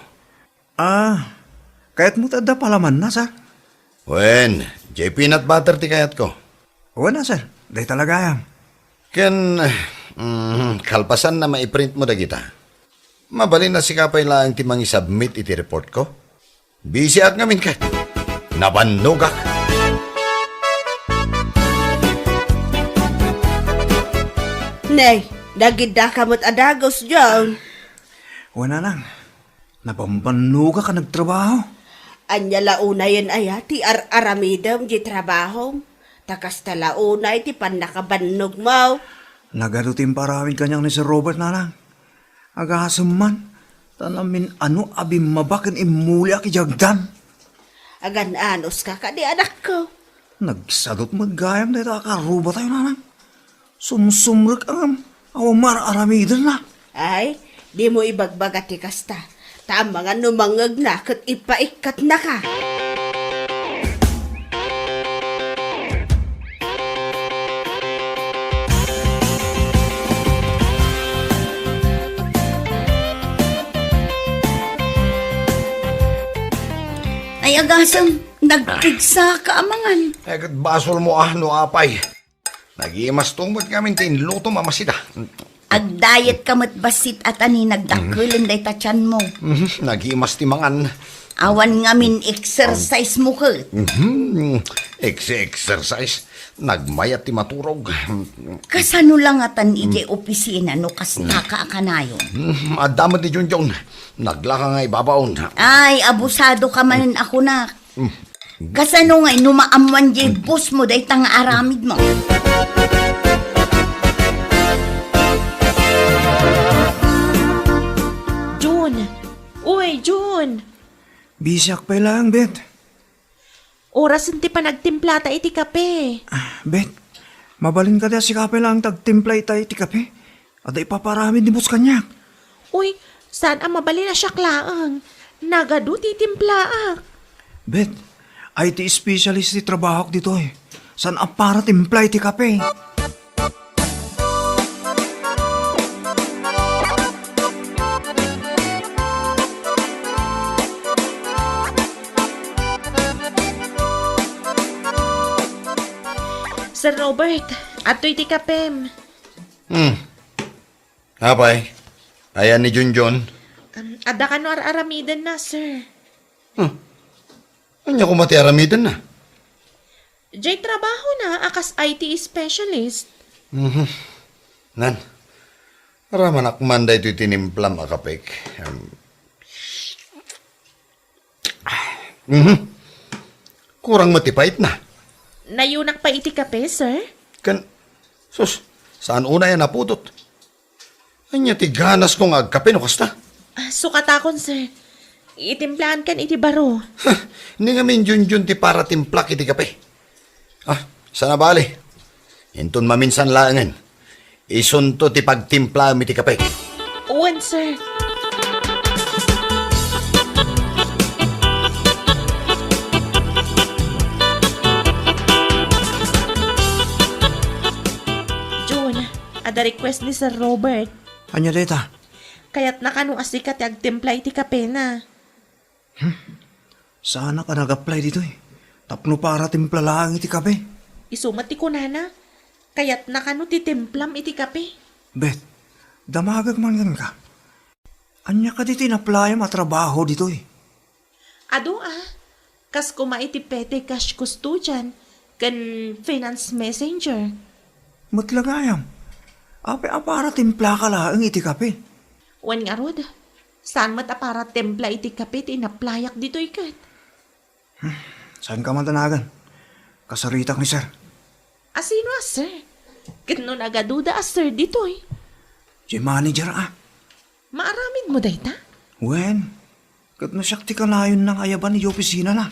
Ah, kayatmo ti adda palamanna, sir? Wen, diay peanut butter ti kayatko. Wen a, sir. Dayta la gayam. Ken, mm, kalpasan na maiprintmo dagita. Mabalin a sika pay laeng ti mangisubmit iti reportko. Bisiak ngamin ket nabannogak. Nay, nagidaka met a dagus, John. Wen a, nang, nabambannogak a nagtrabaho. Ania la unayen aya ti ar-aramidem di trabahom? Ta kasta la unay ti pannakabannogmo. Nagadu ti imparamid kaniak ni Sir Robert, nanang. Agasem man, ta namin-ano a bimmaba ken immuliak idiay agdan. Agan-anuska kadi, anakko? Nagsadut met gayam dayta a karrubatayo, nanang. Sumsumrek a ngem, awan mar-aramidenna. Ay, dimo ibagbaga ti kasta. Ta amangan no mangngegna ket ipaikkatnaka. Ay, agasem, nagpigsaka amangan. Ay, ket basolmo a no apay. Nagimas to met ngamin ti inlutom a masida. Agdayet ka met bassit a ta ni nagdakkelen dayta tianmo. Mhm, nagimas ti mangan. Awan ngamin exercise mo ket. Mhm, ex-, exercise. Nagmayat ti maturog. Kasano la ngatan idiay opisina no kastaka a kanayon? Mhm, adda met ni Junjun. Naglaka nga ibabaon. Ay, abusado ka manen a kunak. Kasano ngay no maammoan diay boss mo dayta nga aramidmo? Jun! Uy, Jun! Bisiak pay laeng, Bet. Orasen ti panagtimplata iti kape. Ah, Bet, mabalin kadi a sika pay laeng ti agtimpla ita iti kape? Adda ipaparamid ni boss kaniak. Uy, saan a mabalin a siak laeng. Nagadu ti timplaak. Bet, I T specialist ti trabahok ditoy. Saan a para timpla iti kape. Sir Robert, adtoy ti kapem. Hmm. Apay, ayan ni Junjun? Um, adda kano ar-aramidenna, sir. Huh? Ania koma ti aramidenna? Jay trabahona a kas I T specialist. Mhm. Nan, ramanak man daytoy tinimplam a kapek. Um, Mhm. Kurang met ti paitna. Nayunak pay iti kape, sir? Ken, sus, saan unay a napudot? Ania ti ganasko nga agkape no kasta? Ah, sukatakon, sir. Itimplaankan iti baro. Huh, ni ngamin Junjun ti para timplak iti kape. Ah, sana bale. Inton maminsan laengen, isunto ti pagtimplaem iti kape. Wen, sir. Jun, adda request ni Sir Robert. Ania dayta? Kayatna kano a sika ti agtimpla iti kapena. Hmm. Saanak a nag-apply ditoy. Tapno para timpla laeng iti kape. Isu met ti kunana, kayatna kano ti timplam iti kape. Bet, damagek man kenka. Ania kadi ti in-applyam a trabaho ditoy? Adu a, kas koma iti petty cash custodian ken finance messenger. Met la gayam, apay a para timplaka laeng iti kape? Wen ngarud, saan met a para timpla iti kape ti in-applyak ditoy ket. Hmm, saanka man danagan. Kasaritak ni sir. A sino a sir? Ket no nagaduda a sir ditoy? Diay manager a. Maaramidmo dayta? Wen, ket no siak ti kanayonna nga ayaban idiay opisinana.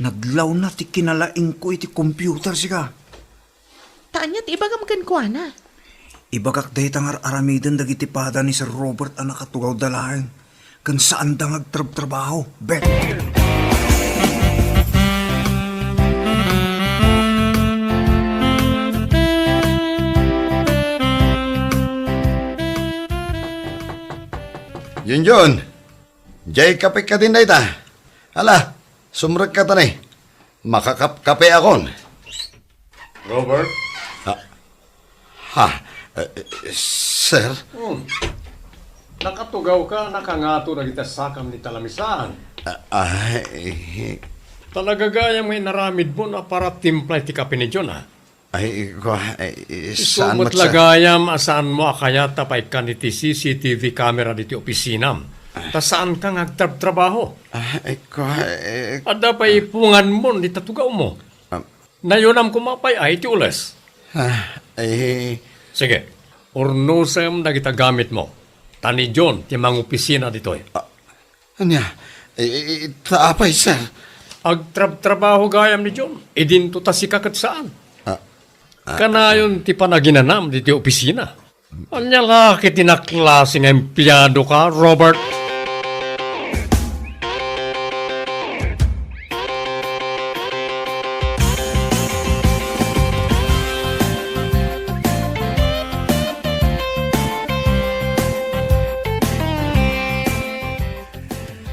Naglawna ti kinalaingko iti computer sika. Ta ania ti ibagam kenkuana? Ibagak dayta nga ar-aramiden dagiti pada ni Sir Robert a nakatugawda laeng ken saanda nga agtrabtrabaho. Bet! Junjun, diay kape kadin dayta. Ala, sumrekka ta ni. Makakapkapeakon. Robert? Ha? Ha? Eh, eh, sir? Hmm. Nakatugawka, nakangato dagiti sakam ni Talamisan. Ah, ay. Talaga gayam nga inaramidmo no para timpla iti kape ni John, ha? Ay, kua, ay, Isu saan met met sa lagayam a saanmo a kayat a paikkan iti C C T V camera diti opisinam. Ta saanka nga agtrabtrabaho. Ah, ay, kua, eh, Adda pay ipunganmo dita tugawmo. Ah. Nayonam koma pay ay ti ules. Ah, ay. Sige, urnosem dagita gamitmo. Ta ni John ti mangopisina ditoy. Ah, Ania? I, i, i, ta apay, sir? Agtrabtrabaho gayam ni John. Idinto ta sika ket saan. Ah, ah, Kanayon ti panaginanam diti opisina. Ania la ket ti naklase nga empleado ka, Robert?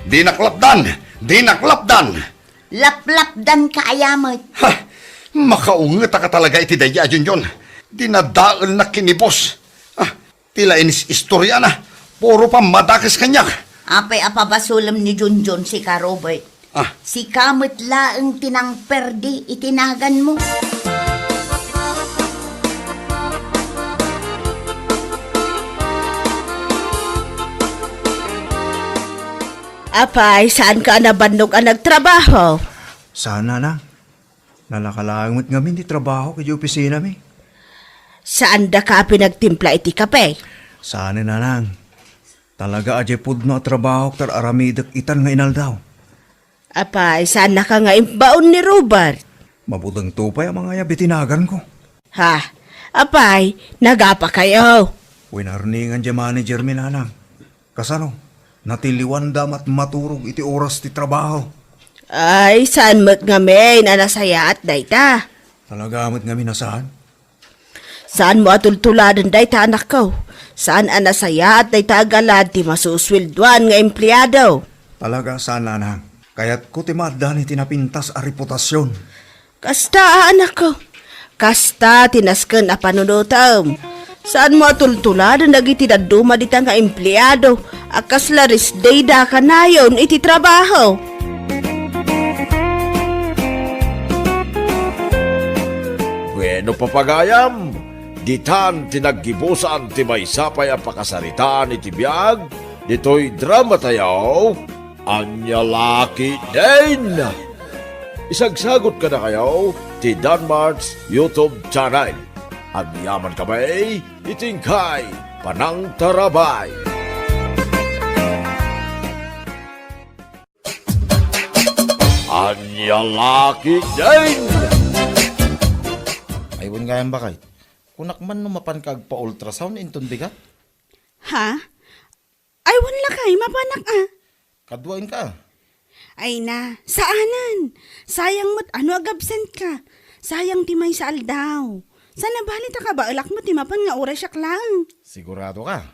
Dinak lapdan! Dinak lapdan! Laplapdanka aya met. Ha! Makaungetaka talaga iti daydi a Junjun. Dinadaelnak ken ni boss. Ah, ti la inis-istoriana. Puro pammadakes kaniak. Apay a pabasolem ni Junjun sika, Robert? Ah. Sika met laeng ti nangperdi iti naganmo. Apay, saanka a nabannog a nagtrabaho? Saan, nanang. Nalaka laeng met ngamin ti trabahok idiay opisinami. Saandaka a pinagtimpla iti kape? Saan, nanang. Talaga a diay pudno a trabahok ta ar-aramidek itan nga inaldaw. Apay, saannaka nga imbaon ni Robert? Mabutengto pay a mangayab iti naganko. Ha? Apay, nagapakayo? Winarningan diay managermi, nanang. Kasano? Natiliwanda met maturog iti oras ti trabaho. Ay, saan met ngamin a nasayaat dayta? Talaga met ngamin a saan? Saanmo a tultuladen dayta, anakko. Saan a nasayaat dayta a galad ti masusweldoan nga empleado. Talaga saan, nanang. Kayatko ti maaddaan iti napintas a reputasion. Kasta, anakko. Kasta ti nasken a panunotem. Saanmo a tultuladen dagiti dadduma dita nga empleado a kasla rest day da kanayon iti trabaho. Bueno, papagayam, ditan ti naggibusan ti maysa pay a pakasaritaan iti biag ditoy dramatayo. Ania la ketdin? Isagsagot kadakayo ti Danmart's YouTube channel. Agyamankami iti inkay panangtarabay. Ania la ketdin? Ay, wen gayam, baket. Kunak man no mapanka agpa-ultrasound inton bigat? Ha? Ay, wen lakay, mapanak a. Kaduaenka. Ay na, saanen. Sayang met a no agabsent ka. Sayang ti maysa aldaw. Saan a bali ta kabaelak met ti mapan nga uray siak laeng. Sigurado ka?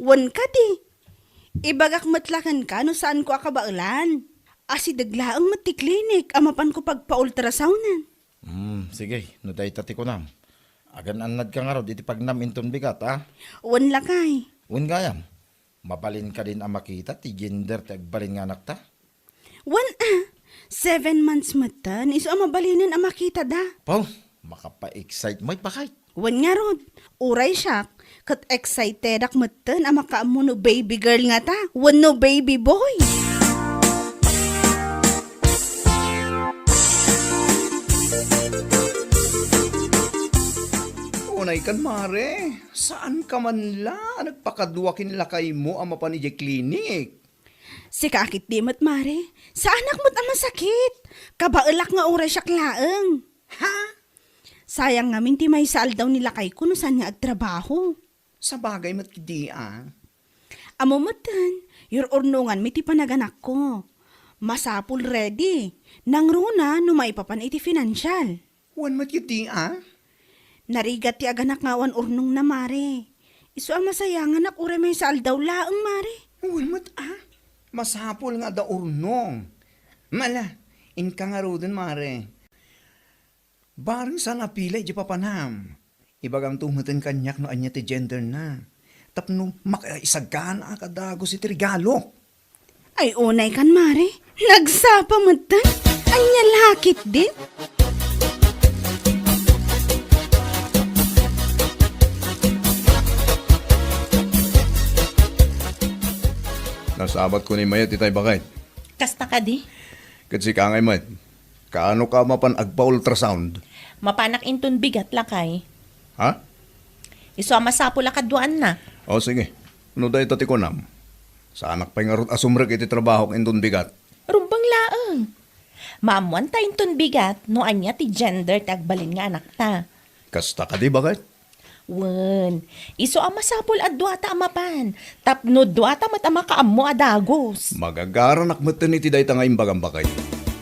Wen kadi. Ibagak met la kenka no saanko a kabaelan. Asideg laeng met ti klinik a mapanko pagpa-ultrasoundan. Hmm, sige, no dayta ti kunam. Agan-annadka ngarud iti pagnam inton bigat, a? Wen lakay. Wen gayam. Mabalin kadin a makita ti gender ti agbalin nga anakta? Wen a, seven months metten, isu a mabalinen a makitada. Pau, makapa-excite met, baket. Wen ngarud, uray siak, ket excitedak metten a makaammo no baby girl ngata, wenno baby boy. Unay kan, mare, saan ka man la a nagpakadua ken lakaymo a mapan idiay klinik? Sika a ketdi met, mare. Saanak met a masakit. Kabaelak nga uray siak laeng. Ha? Sayang ngamin ti maysa aldaw ni lakayko no saan nga agtrabaho. Sabagay met ketdi a. Ammo metten, yur-urnonganmi ti panaganakko. Masapul ready. Nangruna no maipapan iti financial. Wen met ketdi a? Narigat ti aganak nga awan urnongna, mare. Isu a masayanganak uray maysa aldaw laeng, mare. Wen met, a. Masapul nga adda urnong. Mala, inka ngaruden, mare. Bareng saan a pila idiay papanam. Ibagamto meten kaniak no ania ti genderna. Tapno makaisaganaak a dagus iti regalo. Ay, unay kan, mare. Nagsapa metten. Ania la ketdin? Nasabatko ni Mayet itay, baket. Kasta kadi? Ket sika ngay met. Kaano ka mapan agpa-ultrasound? Mapanak inton bigat, lakay. Ha? Isu a masapul a kaduaanna. O, sige. No dayta ti kunam, saanak pay ngarud a sumrek iti trabahok inton bigat. Rumbeng laeng. Maammuanta inton bigat no ania ti gender ti agbalin nga anakta. Kasta kadi, baket? Wen, isu a masapul a duata a mapan, tapno duata met a makaammo a dagus. Magagaranak metten iti dayta nga imbagam, baket.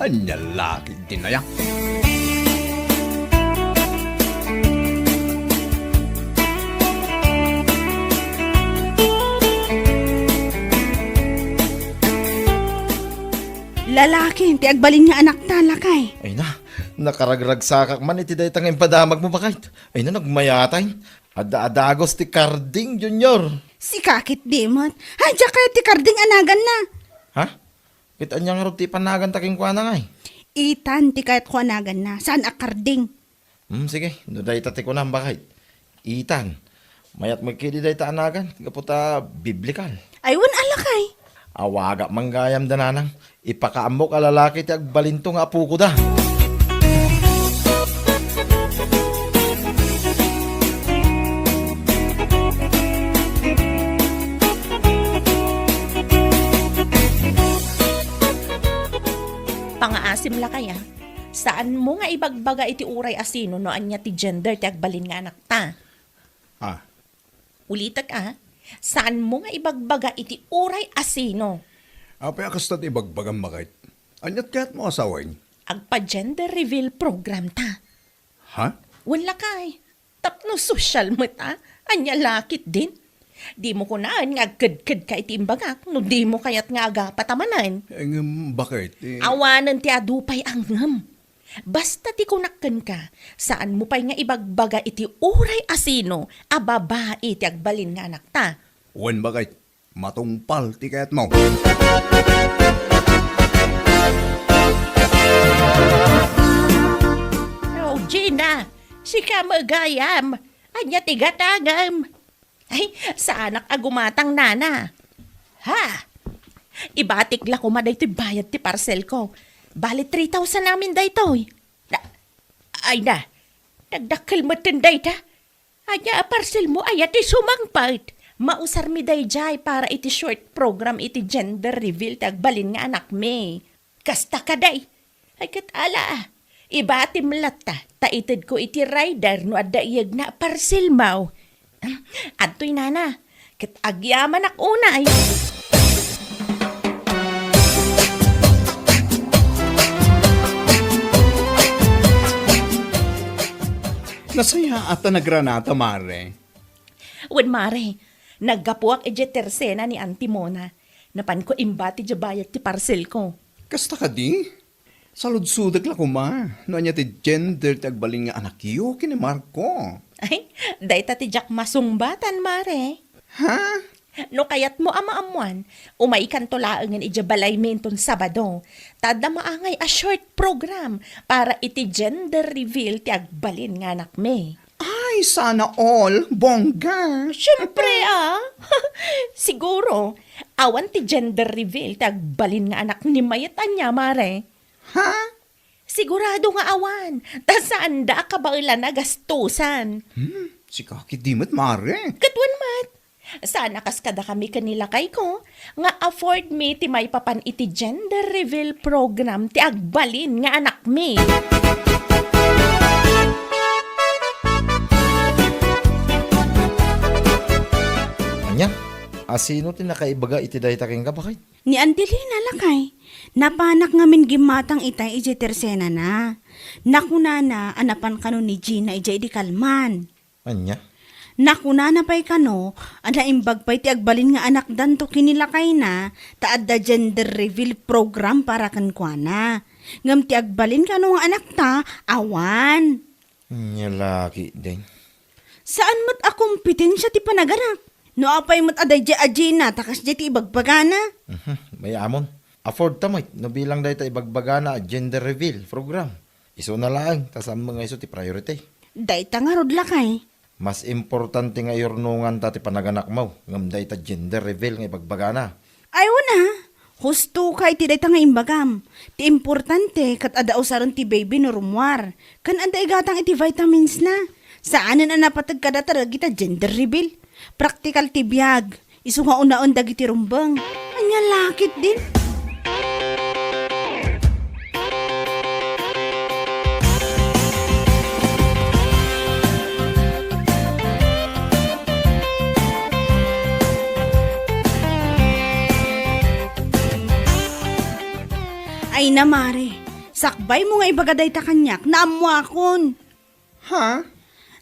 Ania la ketdin aya? Lalaki ti agbalin nga anakta, lakay. Ay na, nakaragragsakak man iti dayta nga impadamagmo, baket. Ay na, nagmayatay. Adda a dagus ti karding, Junior. Sika ketdi met. Ay, diak kayat ti karding a naganna. Ha? Ket ania ngarud ti ipanaganta kenkuana ngay? Ethan ti kayatko a naganna, saan a karding. Hmm, sige, no dayta ti kunam, baket. Ethan. Mayat met ketdi dayta a nagan, gapu ta biblikal. Ay, wen a, lakay. Awagak man gayam da nanang. Ipakaammok a lalaki ti agbalinto nga apokoda. Pangaasim, lakay, a. Saanmo nga ibagbaga iti uray a sino no ania ti gender ti agbalin nga anakta. Ah, Ulitek, a, saanmo nga ibagbaga iti uray a sino. Apay a kasta ti ibagbagam, baket? Aniat kayatmo a sawen? Agpa-gender reveal program ta. Ha? Wen lakay, tapno sosyal met, a. Ania la ketdin? Dimo kunaen nga agkedkedka iti imbagak no dimo kayat nga agapata manen. Eh, ngem, baket, eh? Awanen ti adu pay a ngem. Basta ti kunak kenka, saanmo pay nga ibagbaga iti uray a sino a babai ti agbalin nga anakta. Wen, baket, matungpal ti kayatmo. Oh, Gina, sika met gayam. Ania ti gatangem? Ay, saanak a gumatang, nana. Ha? Ibatik la koma daytoy bayad ti parcelko. Bali three thousand amin daytoy. Na, ay na, nagdakkel metten dayta. Ania a parcelmo aya ti sumangpet? Mausarmi daydiay para iti short program iti gender reveal ti agbalin nga anakmi. Kasta kadi. Ay, ket ala, ibatim latta, ta itedko iti rider no adda iyegna a parcelmo. Adtoy, nana, ket agyamanak unay. Nasayaat ta nagranata, mare. Wen, mare, naggapuak idiay tersena ni Auntie Mona. Napanko imbati diay bayad ti parcelko. Kasta kadi? Saludsodek la koma no ania ti gender ti agbalin nga anakyo ken ni Marco. Ay, dayta ti diak masungbatan, mare. Ha? No kayatmo a maammuan, umaykanto laengen idiay balaymi inton Sabado. Ta adda maangay a short program para iti gender reveal ti agbalin nga anakmi. Ay, sana all, bongga. Siyempre, a. Siguro, awan ti gender reveal ti agbalin nga anak ni Mayet ania, mare. Ha? Sigurado nga awan, ta saanda a kabaelan a gastusan. Hmm, sika ketdi met, mare. Ket wen met, saan a kas kadakami ken ni lakayko nga afford mi ti maipapan iti gender reveal program ti agbalin nga anakmi. Ania? Asino ti nakaibaga iti dayta kenka, baket? Ni Angelina, lakay. Napanak ngamin gimmatang itay idiay tersenana. Nakunana a napan kano ni Gina idiay idi kalman. Ania? Nakunana pay kano a naimbag pay ti agbalin nga anakdanto ken ni lakayna ta adda gender reveal program para kenkuana. Ngem ti agbalin kano nga anakta, awan. Nya la ketdin. Saan met a kompetensia ti panaganak. No apay met a daydiay a Gina ta kasdiay ti ibagbagana. Mhm, mayamon. Afford ta met no bilang dayta ibagbagana a gender reveal program. Isuna laeng ta saan met nga isu ti priority. Dayta ngarud, lakay. Mas importante nga iyurnonganta ti panaganakmo ngem dayta gender reveal nga ibagbagana. Ay, wen a, husto ka iti dayta nga imbagam. Ti importante ket adda usaren ti baby no rummuar, ken adda igatang iti vitamins na. Saanen a napateg kadata dagita gender reveal. Praktikal ti biag, isu nga unaen dagiti rumbeng. Ania la ketdin? Ay na, Mare, sakbaymo nga ibaga dayta kaniak, naammoakon. Ha?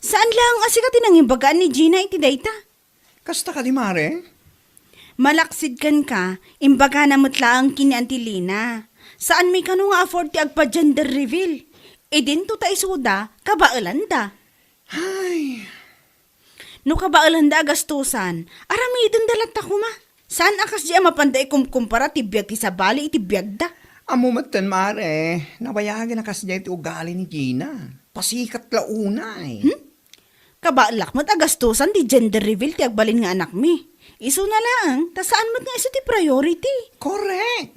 Saan laeng a sika ti nangibagaan ni Gina iti dayta? Kasta kadi, Mare? Malaksid kenka, imbagana met laeng ken ni Auntie Lina. Saanmi kano nga afford ti agpa-gender reveal. Idinto ta isuda, kabaelanda. Ay. No kabaelanda a gastusan, aramidenda latta koma. Saan a kasdi a mapanda ikumkumpara ti biag ti sabali iti biagda? Ammo metten, Mare, nabayagen a kasdiay ti ugali ni Gina. Pasikat la unay. Hmm? Kabaelak met a gastusan ti gender reveal ti agbalin nga anakmi. Isuna laeng, ta saan met nga isu ti priority. Correct!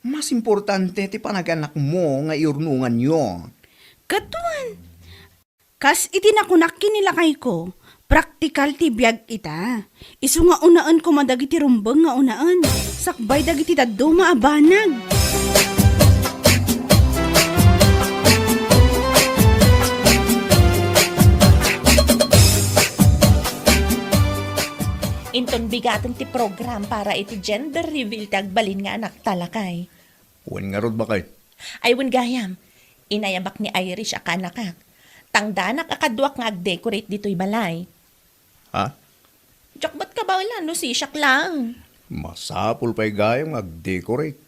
Mas importante ti panaganakmo nga iyurnonganyo. Ket wen, kas iti nakunak ken ni lakayko, praktikal ti biag ita. Isu nga unaen koma dagiti rumbeng nga unaen, sakbay dagiti dadduma a banag. Inton bigaten ti program para iti gender reveal ti agbalin nga anakta, lakay. Wen ngarud, bakay? Ay, wen gayam. Inayabak ni Irish a kaanakak. Tangdanak a kaduak nga agdecorate ditoy balay. Ha? Diak met kabaelan no sisiak laeng. Masapul pay gayam nga agdecorate.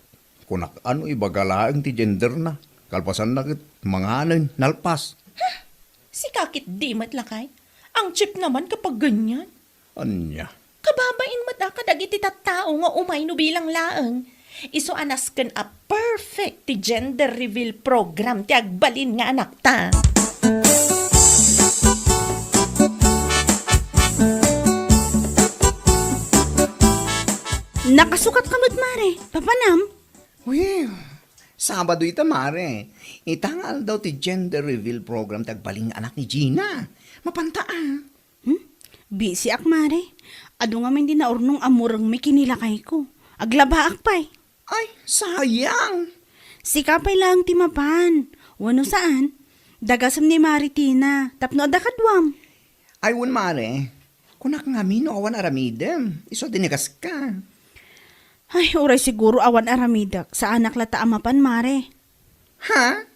Kunak a no ibaga laeng ti genderna. Kalpasanna ket manganen, nalpas. Huh? Sika ketdi met, lakay. Ang cheap naman kapag ganyan. Ania? Kababain met a kadagiti tattao nga umay no bilang laeng. Isu a nasken a perfect ti gender reveal program ti agbalin nga anakta. Nakasukat ka met, Mare. Papanam? Uy, Sabado ita, Mare. Ita nga aldaw ti gender reveal program ti agbalin nga anak ni Gina. Mapanta a. Hmm? Busy ak, Mare. Adu ngamin ti naurnong a murengmi ken ni lakayko. Aglabaak pay. Ay, sayang! Sika pay laeng ti mapan. Wenno saan? Dagasem ni Mare Tina, tapno adda kaduam. Ay, wen, Mare. Kunak ngamin no awan aramidem. Isu a dinagaska. Ay, uray siguro awan aramidek. Saanak latta a mapan, Mare. Ha?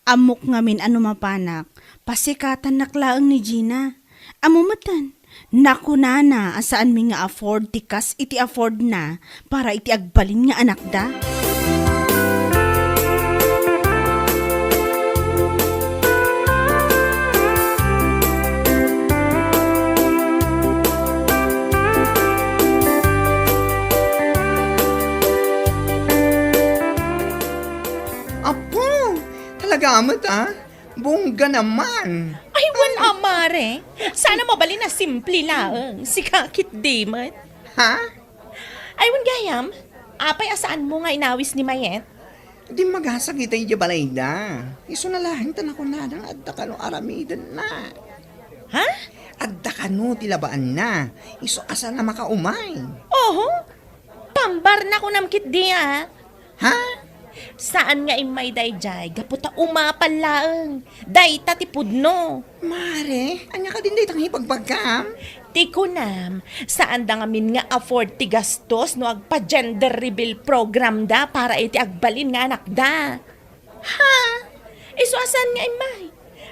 Ammok ngamin a no mapanak, pasikatannak laeng ni Gina. Ammo metten, nakunana a saanmi nga afford ti kas iti affordna para iti agbalin nga anakda. Apo, talaga met, ah? Bongga naman. Ay, wen a, Mare. Sana mabalin a simple laeng. Sika ketdi met. Ha? Ay, wen gayam. Apay a saanmo nga inawis ni Mayet? Dimmagasag ita idiay balayda. Isu na laeng ta nakunana nga adda kano aramidenna. Ha? Adda kano ti labaanna. Isu a saan a makaumay. Oho. Pambarna kunam ketdi a. Ha? Saan nga immay daydiay gapu ta umapan laeng. Dayta ti pudno. Mare, ania kadin dayta nga ibagbagam? Ti kunam, saanda ngamin nga afford ti gastos no agpa-gender reveal program da para iti agbalin nga anakda. Ha? Isu a saan nga immay?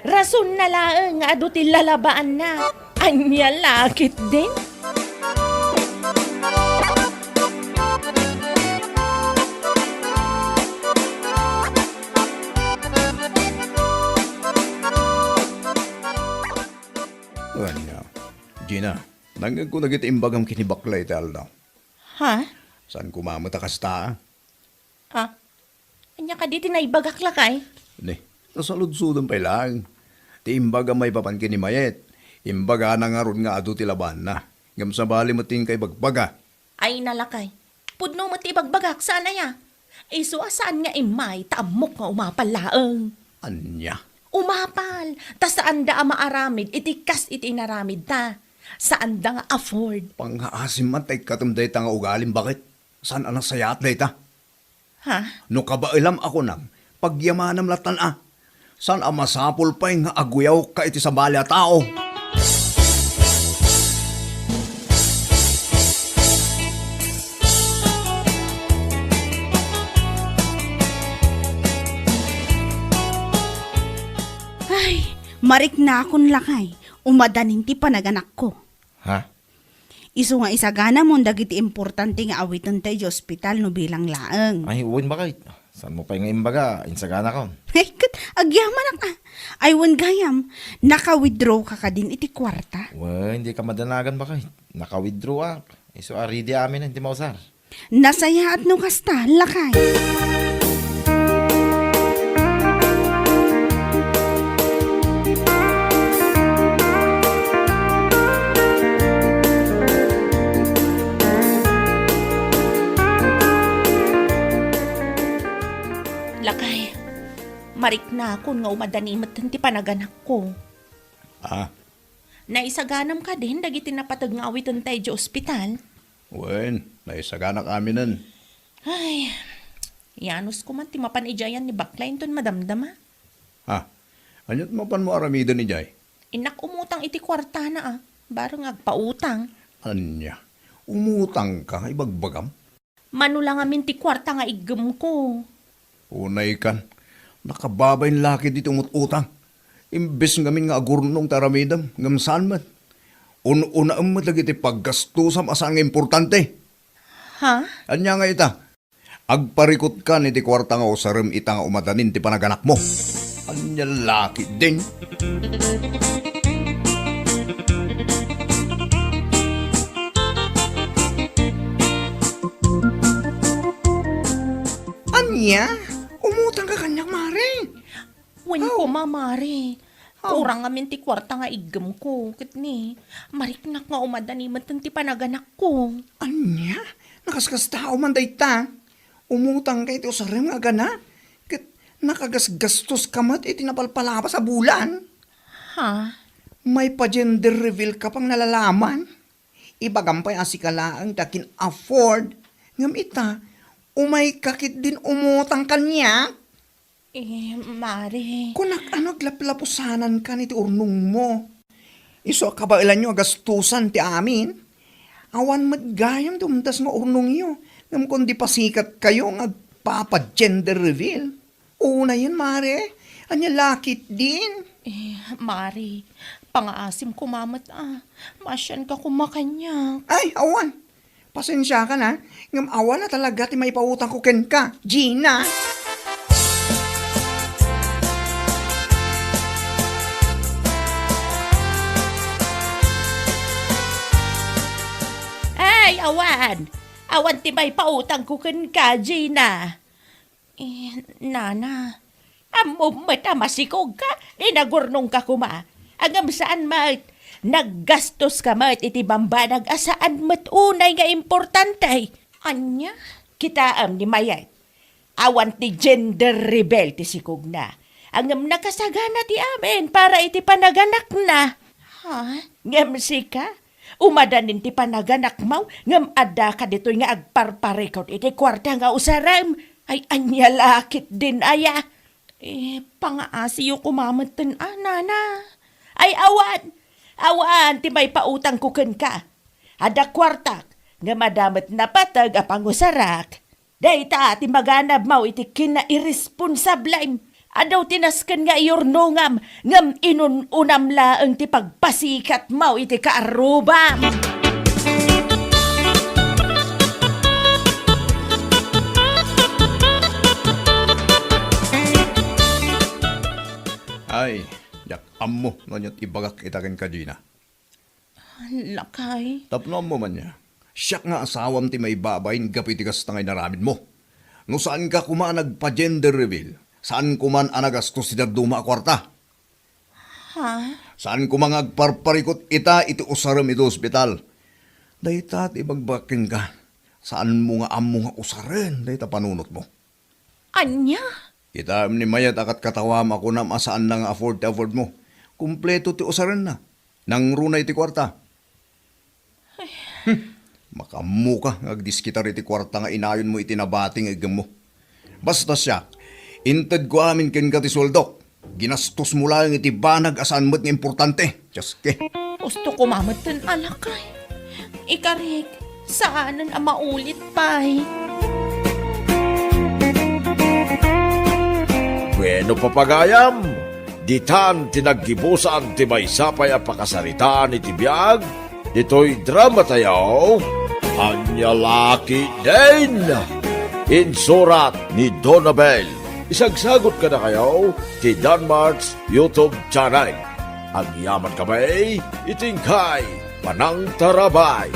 Rasonna laeng nga adu ti lalabaanna. Ania la ketdin? Ania, Gina, nangngegko dagiti imbagam ken ni Bakla iti aldaw. Ha? Saan koma met a kasta? Ah, ania kadi ti naibagak, lakay? Ni, nasaludsodem pay laeng. Ti imbaga maipapan ken ni Mayet, imbagana ngarud nga adu ti labaanna. Ngem sabali met ti inka ibagbaga. Ay, nalakay. Pudno met ti ibagbagak, saan aya? Isu a saan nga immay, ta ammok nga umapal laeng. Ania? Umapal, ta saanda a maaramid iti kas iti inaramidda. Saanda nga afford. Pangngaasim man ta ikkatem dayta nga ugalim, baket? Saan a nasayaat dayta? Ha? No kabaelam a kunam, pagyamanam lattan a. Saan a masapul pay nga aguyawka iti sabali a tao? Ay, mariknakon lakay, umadanin ti panaganakko. Ha? Isu nga isaganamon dagiti importante nga awitenta idiay ospital no bilang laeng. Ay, wen, baket. Saanmo pay nga imbaga, insaganakon? Ay, ket agyamanak a. Ay, wen gayam, naka-withdraw ka kadin iti kuarta? Wen, dika madanagan, baket. Naka-withdraw ak. Isu a ready amin ti mausar. Nasayaat no kasta, lakay. Lakay, mariknakon nga umadani metten ti panaganakko. Ah? Naisaganam kadin dagiti napateg nga awitenta idiay ospital? Wen, naisaganak aminen. Ay, yanusko man ti mapan idiay ayan ni Bakla inton madamdama. Ha? Aniat mapanmo aramiden idiay? Innak umutang iti kuartana a, bareng agpautang. Ania? Umutangka nga ibagbagam? Mano la ngamin ti kuarta nga iggemko. Unaykan, nakababain la ketdi ti umut-utang. Imbes ngamin nga agurnong ti aramidem, ngem saan met. Un-unaem met dagiti paggastosam a saan nga importante. Ha? Ania nga ita? Agparikutkan iti kuarta nga usarem ita nga umadanin ti panaganakmo. Ania la ketdin? Ania? Umutangka kaniak, mare? Wen koma, mare. Aw. Kurang ngamin ti kuarta nga iggemko. Ket ni, mariknak nga umadani metten ti panaganakko. Ania? Nakaskastao man dayta? Umutangka iti usarem nga agana, ket nakagasgastoska met iti napalpalabas a bulan. Ha? Maipa-gender reveal ka pay nalalaman. Ibagam pay a sika laeng ti akin-afford, ngem ita, umayka ketdin umutang kaniak. Eh, mare. Kunak, ano, aglaplapusanankan iti urnongmo? Isu a kabaelanyo a gastosan ti amin. Awan met gayam ti umdas nga urnongyo, ngem kundi pasikatkayo nga agpapa-gender reveal. Unayen, mare, ania la ketdin? Eh, mare, pangaasim koma met a. Maasianka koma kaniak. Ay, awan. Pasensiakan a, ngem awan a talaga ti maipautangko kenka, Gina. Ay, awan! Awan ti maipautangko kenka, Gina. Eh, nana, ammom met a masikogka, di nagurnongka koma. Ngem saan met, naggastoska met iti bambanag a saan met unay nga importante. Ania? Kitaem ni Mayet. Awan ti gender reveal ti sikogna. Ngem nakasagana ti amin para iti panaganakna. Ha? Ngem sika, umadanin ti panaganakmo, ngem addaka ditoy nga agparparikut iti kuarta nga usarem. Ay, ania la ketdin aya? Eh, pangaasiyo koma metten a, nana. Ay, awan! Awan ti maipautangko kenka. Adda kuartak, ngem adda met napateg a pangusarak. Dayta ti maganabmo iti kinairesponsablem. Adu ti nasken nga iyurnongam, ngem inun-unam laeng ti pagpasikatmo iti kaarrubam. Ay, diak ammo no aniat ibagak ita kenka, Gina. Lakay. Tapno ammo man ya, siak nga asawam ti maibabain gapu iti kasta nga inaramidmo. No saanka koma a nagpa-gender reveal, saan koman a nagastos ti dadduma a kuarta. Ha? Saan koma nga agparparikut ita iti usarem iti ospital. Dayta ti ibagbagak kenka. Saanmo nga ammo nga usaren dayta panunotmo. Ania? Kitaem ni Mayet a katkatawam a kunam a saanna nga afford ti affordmo. Kompleto ti usarenna. Nangruna iti kuarta. Hmm. Makaammoka nga agdiskitar iti kuarta nga inayonmo iti nabati nga iggemmo. Basta siak, intedko amin kenka ti sueldok. Ginastosmo laeng iti banag a saan met nga importante. Dios ke. Gusto ko mametten a lakay. Ikarik, saanen a maulit pay. Bueno, papagayam, ditan ti naggibusan ti maysa pay a pakasaritaan iti biag ditoy dramatayo, Ania La Ketdin. Insurat ni Donabel. Isagsagot kadakayo ti Danmark's YouTube channel. Agyamankami iti inkay panangtarabay.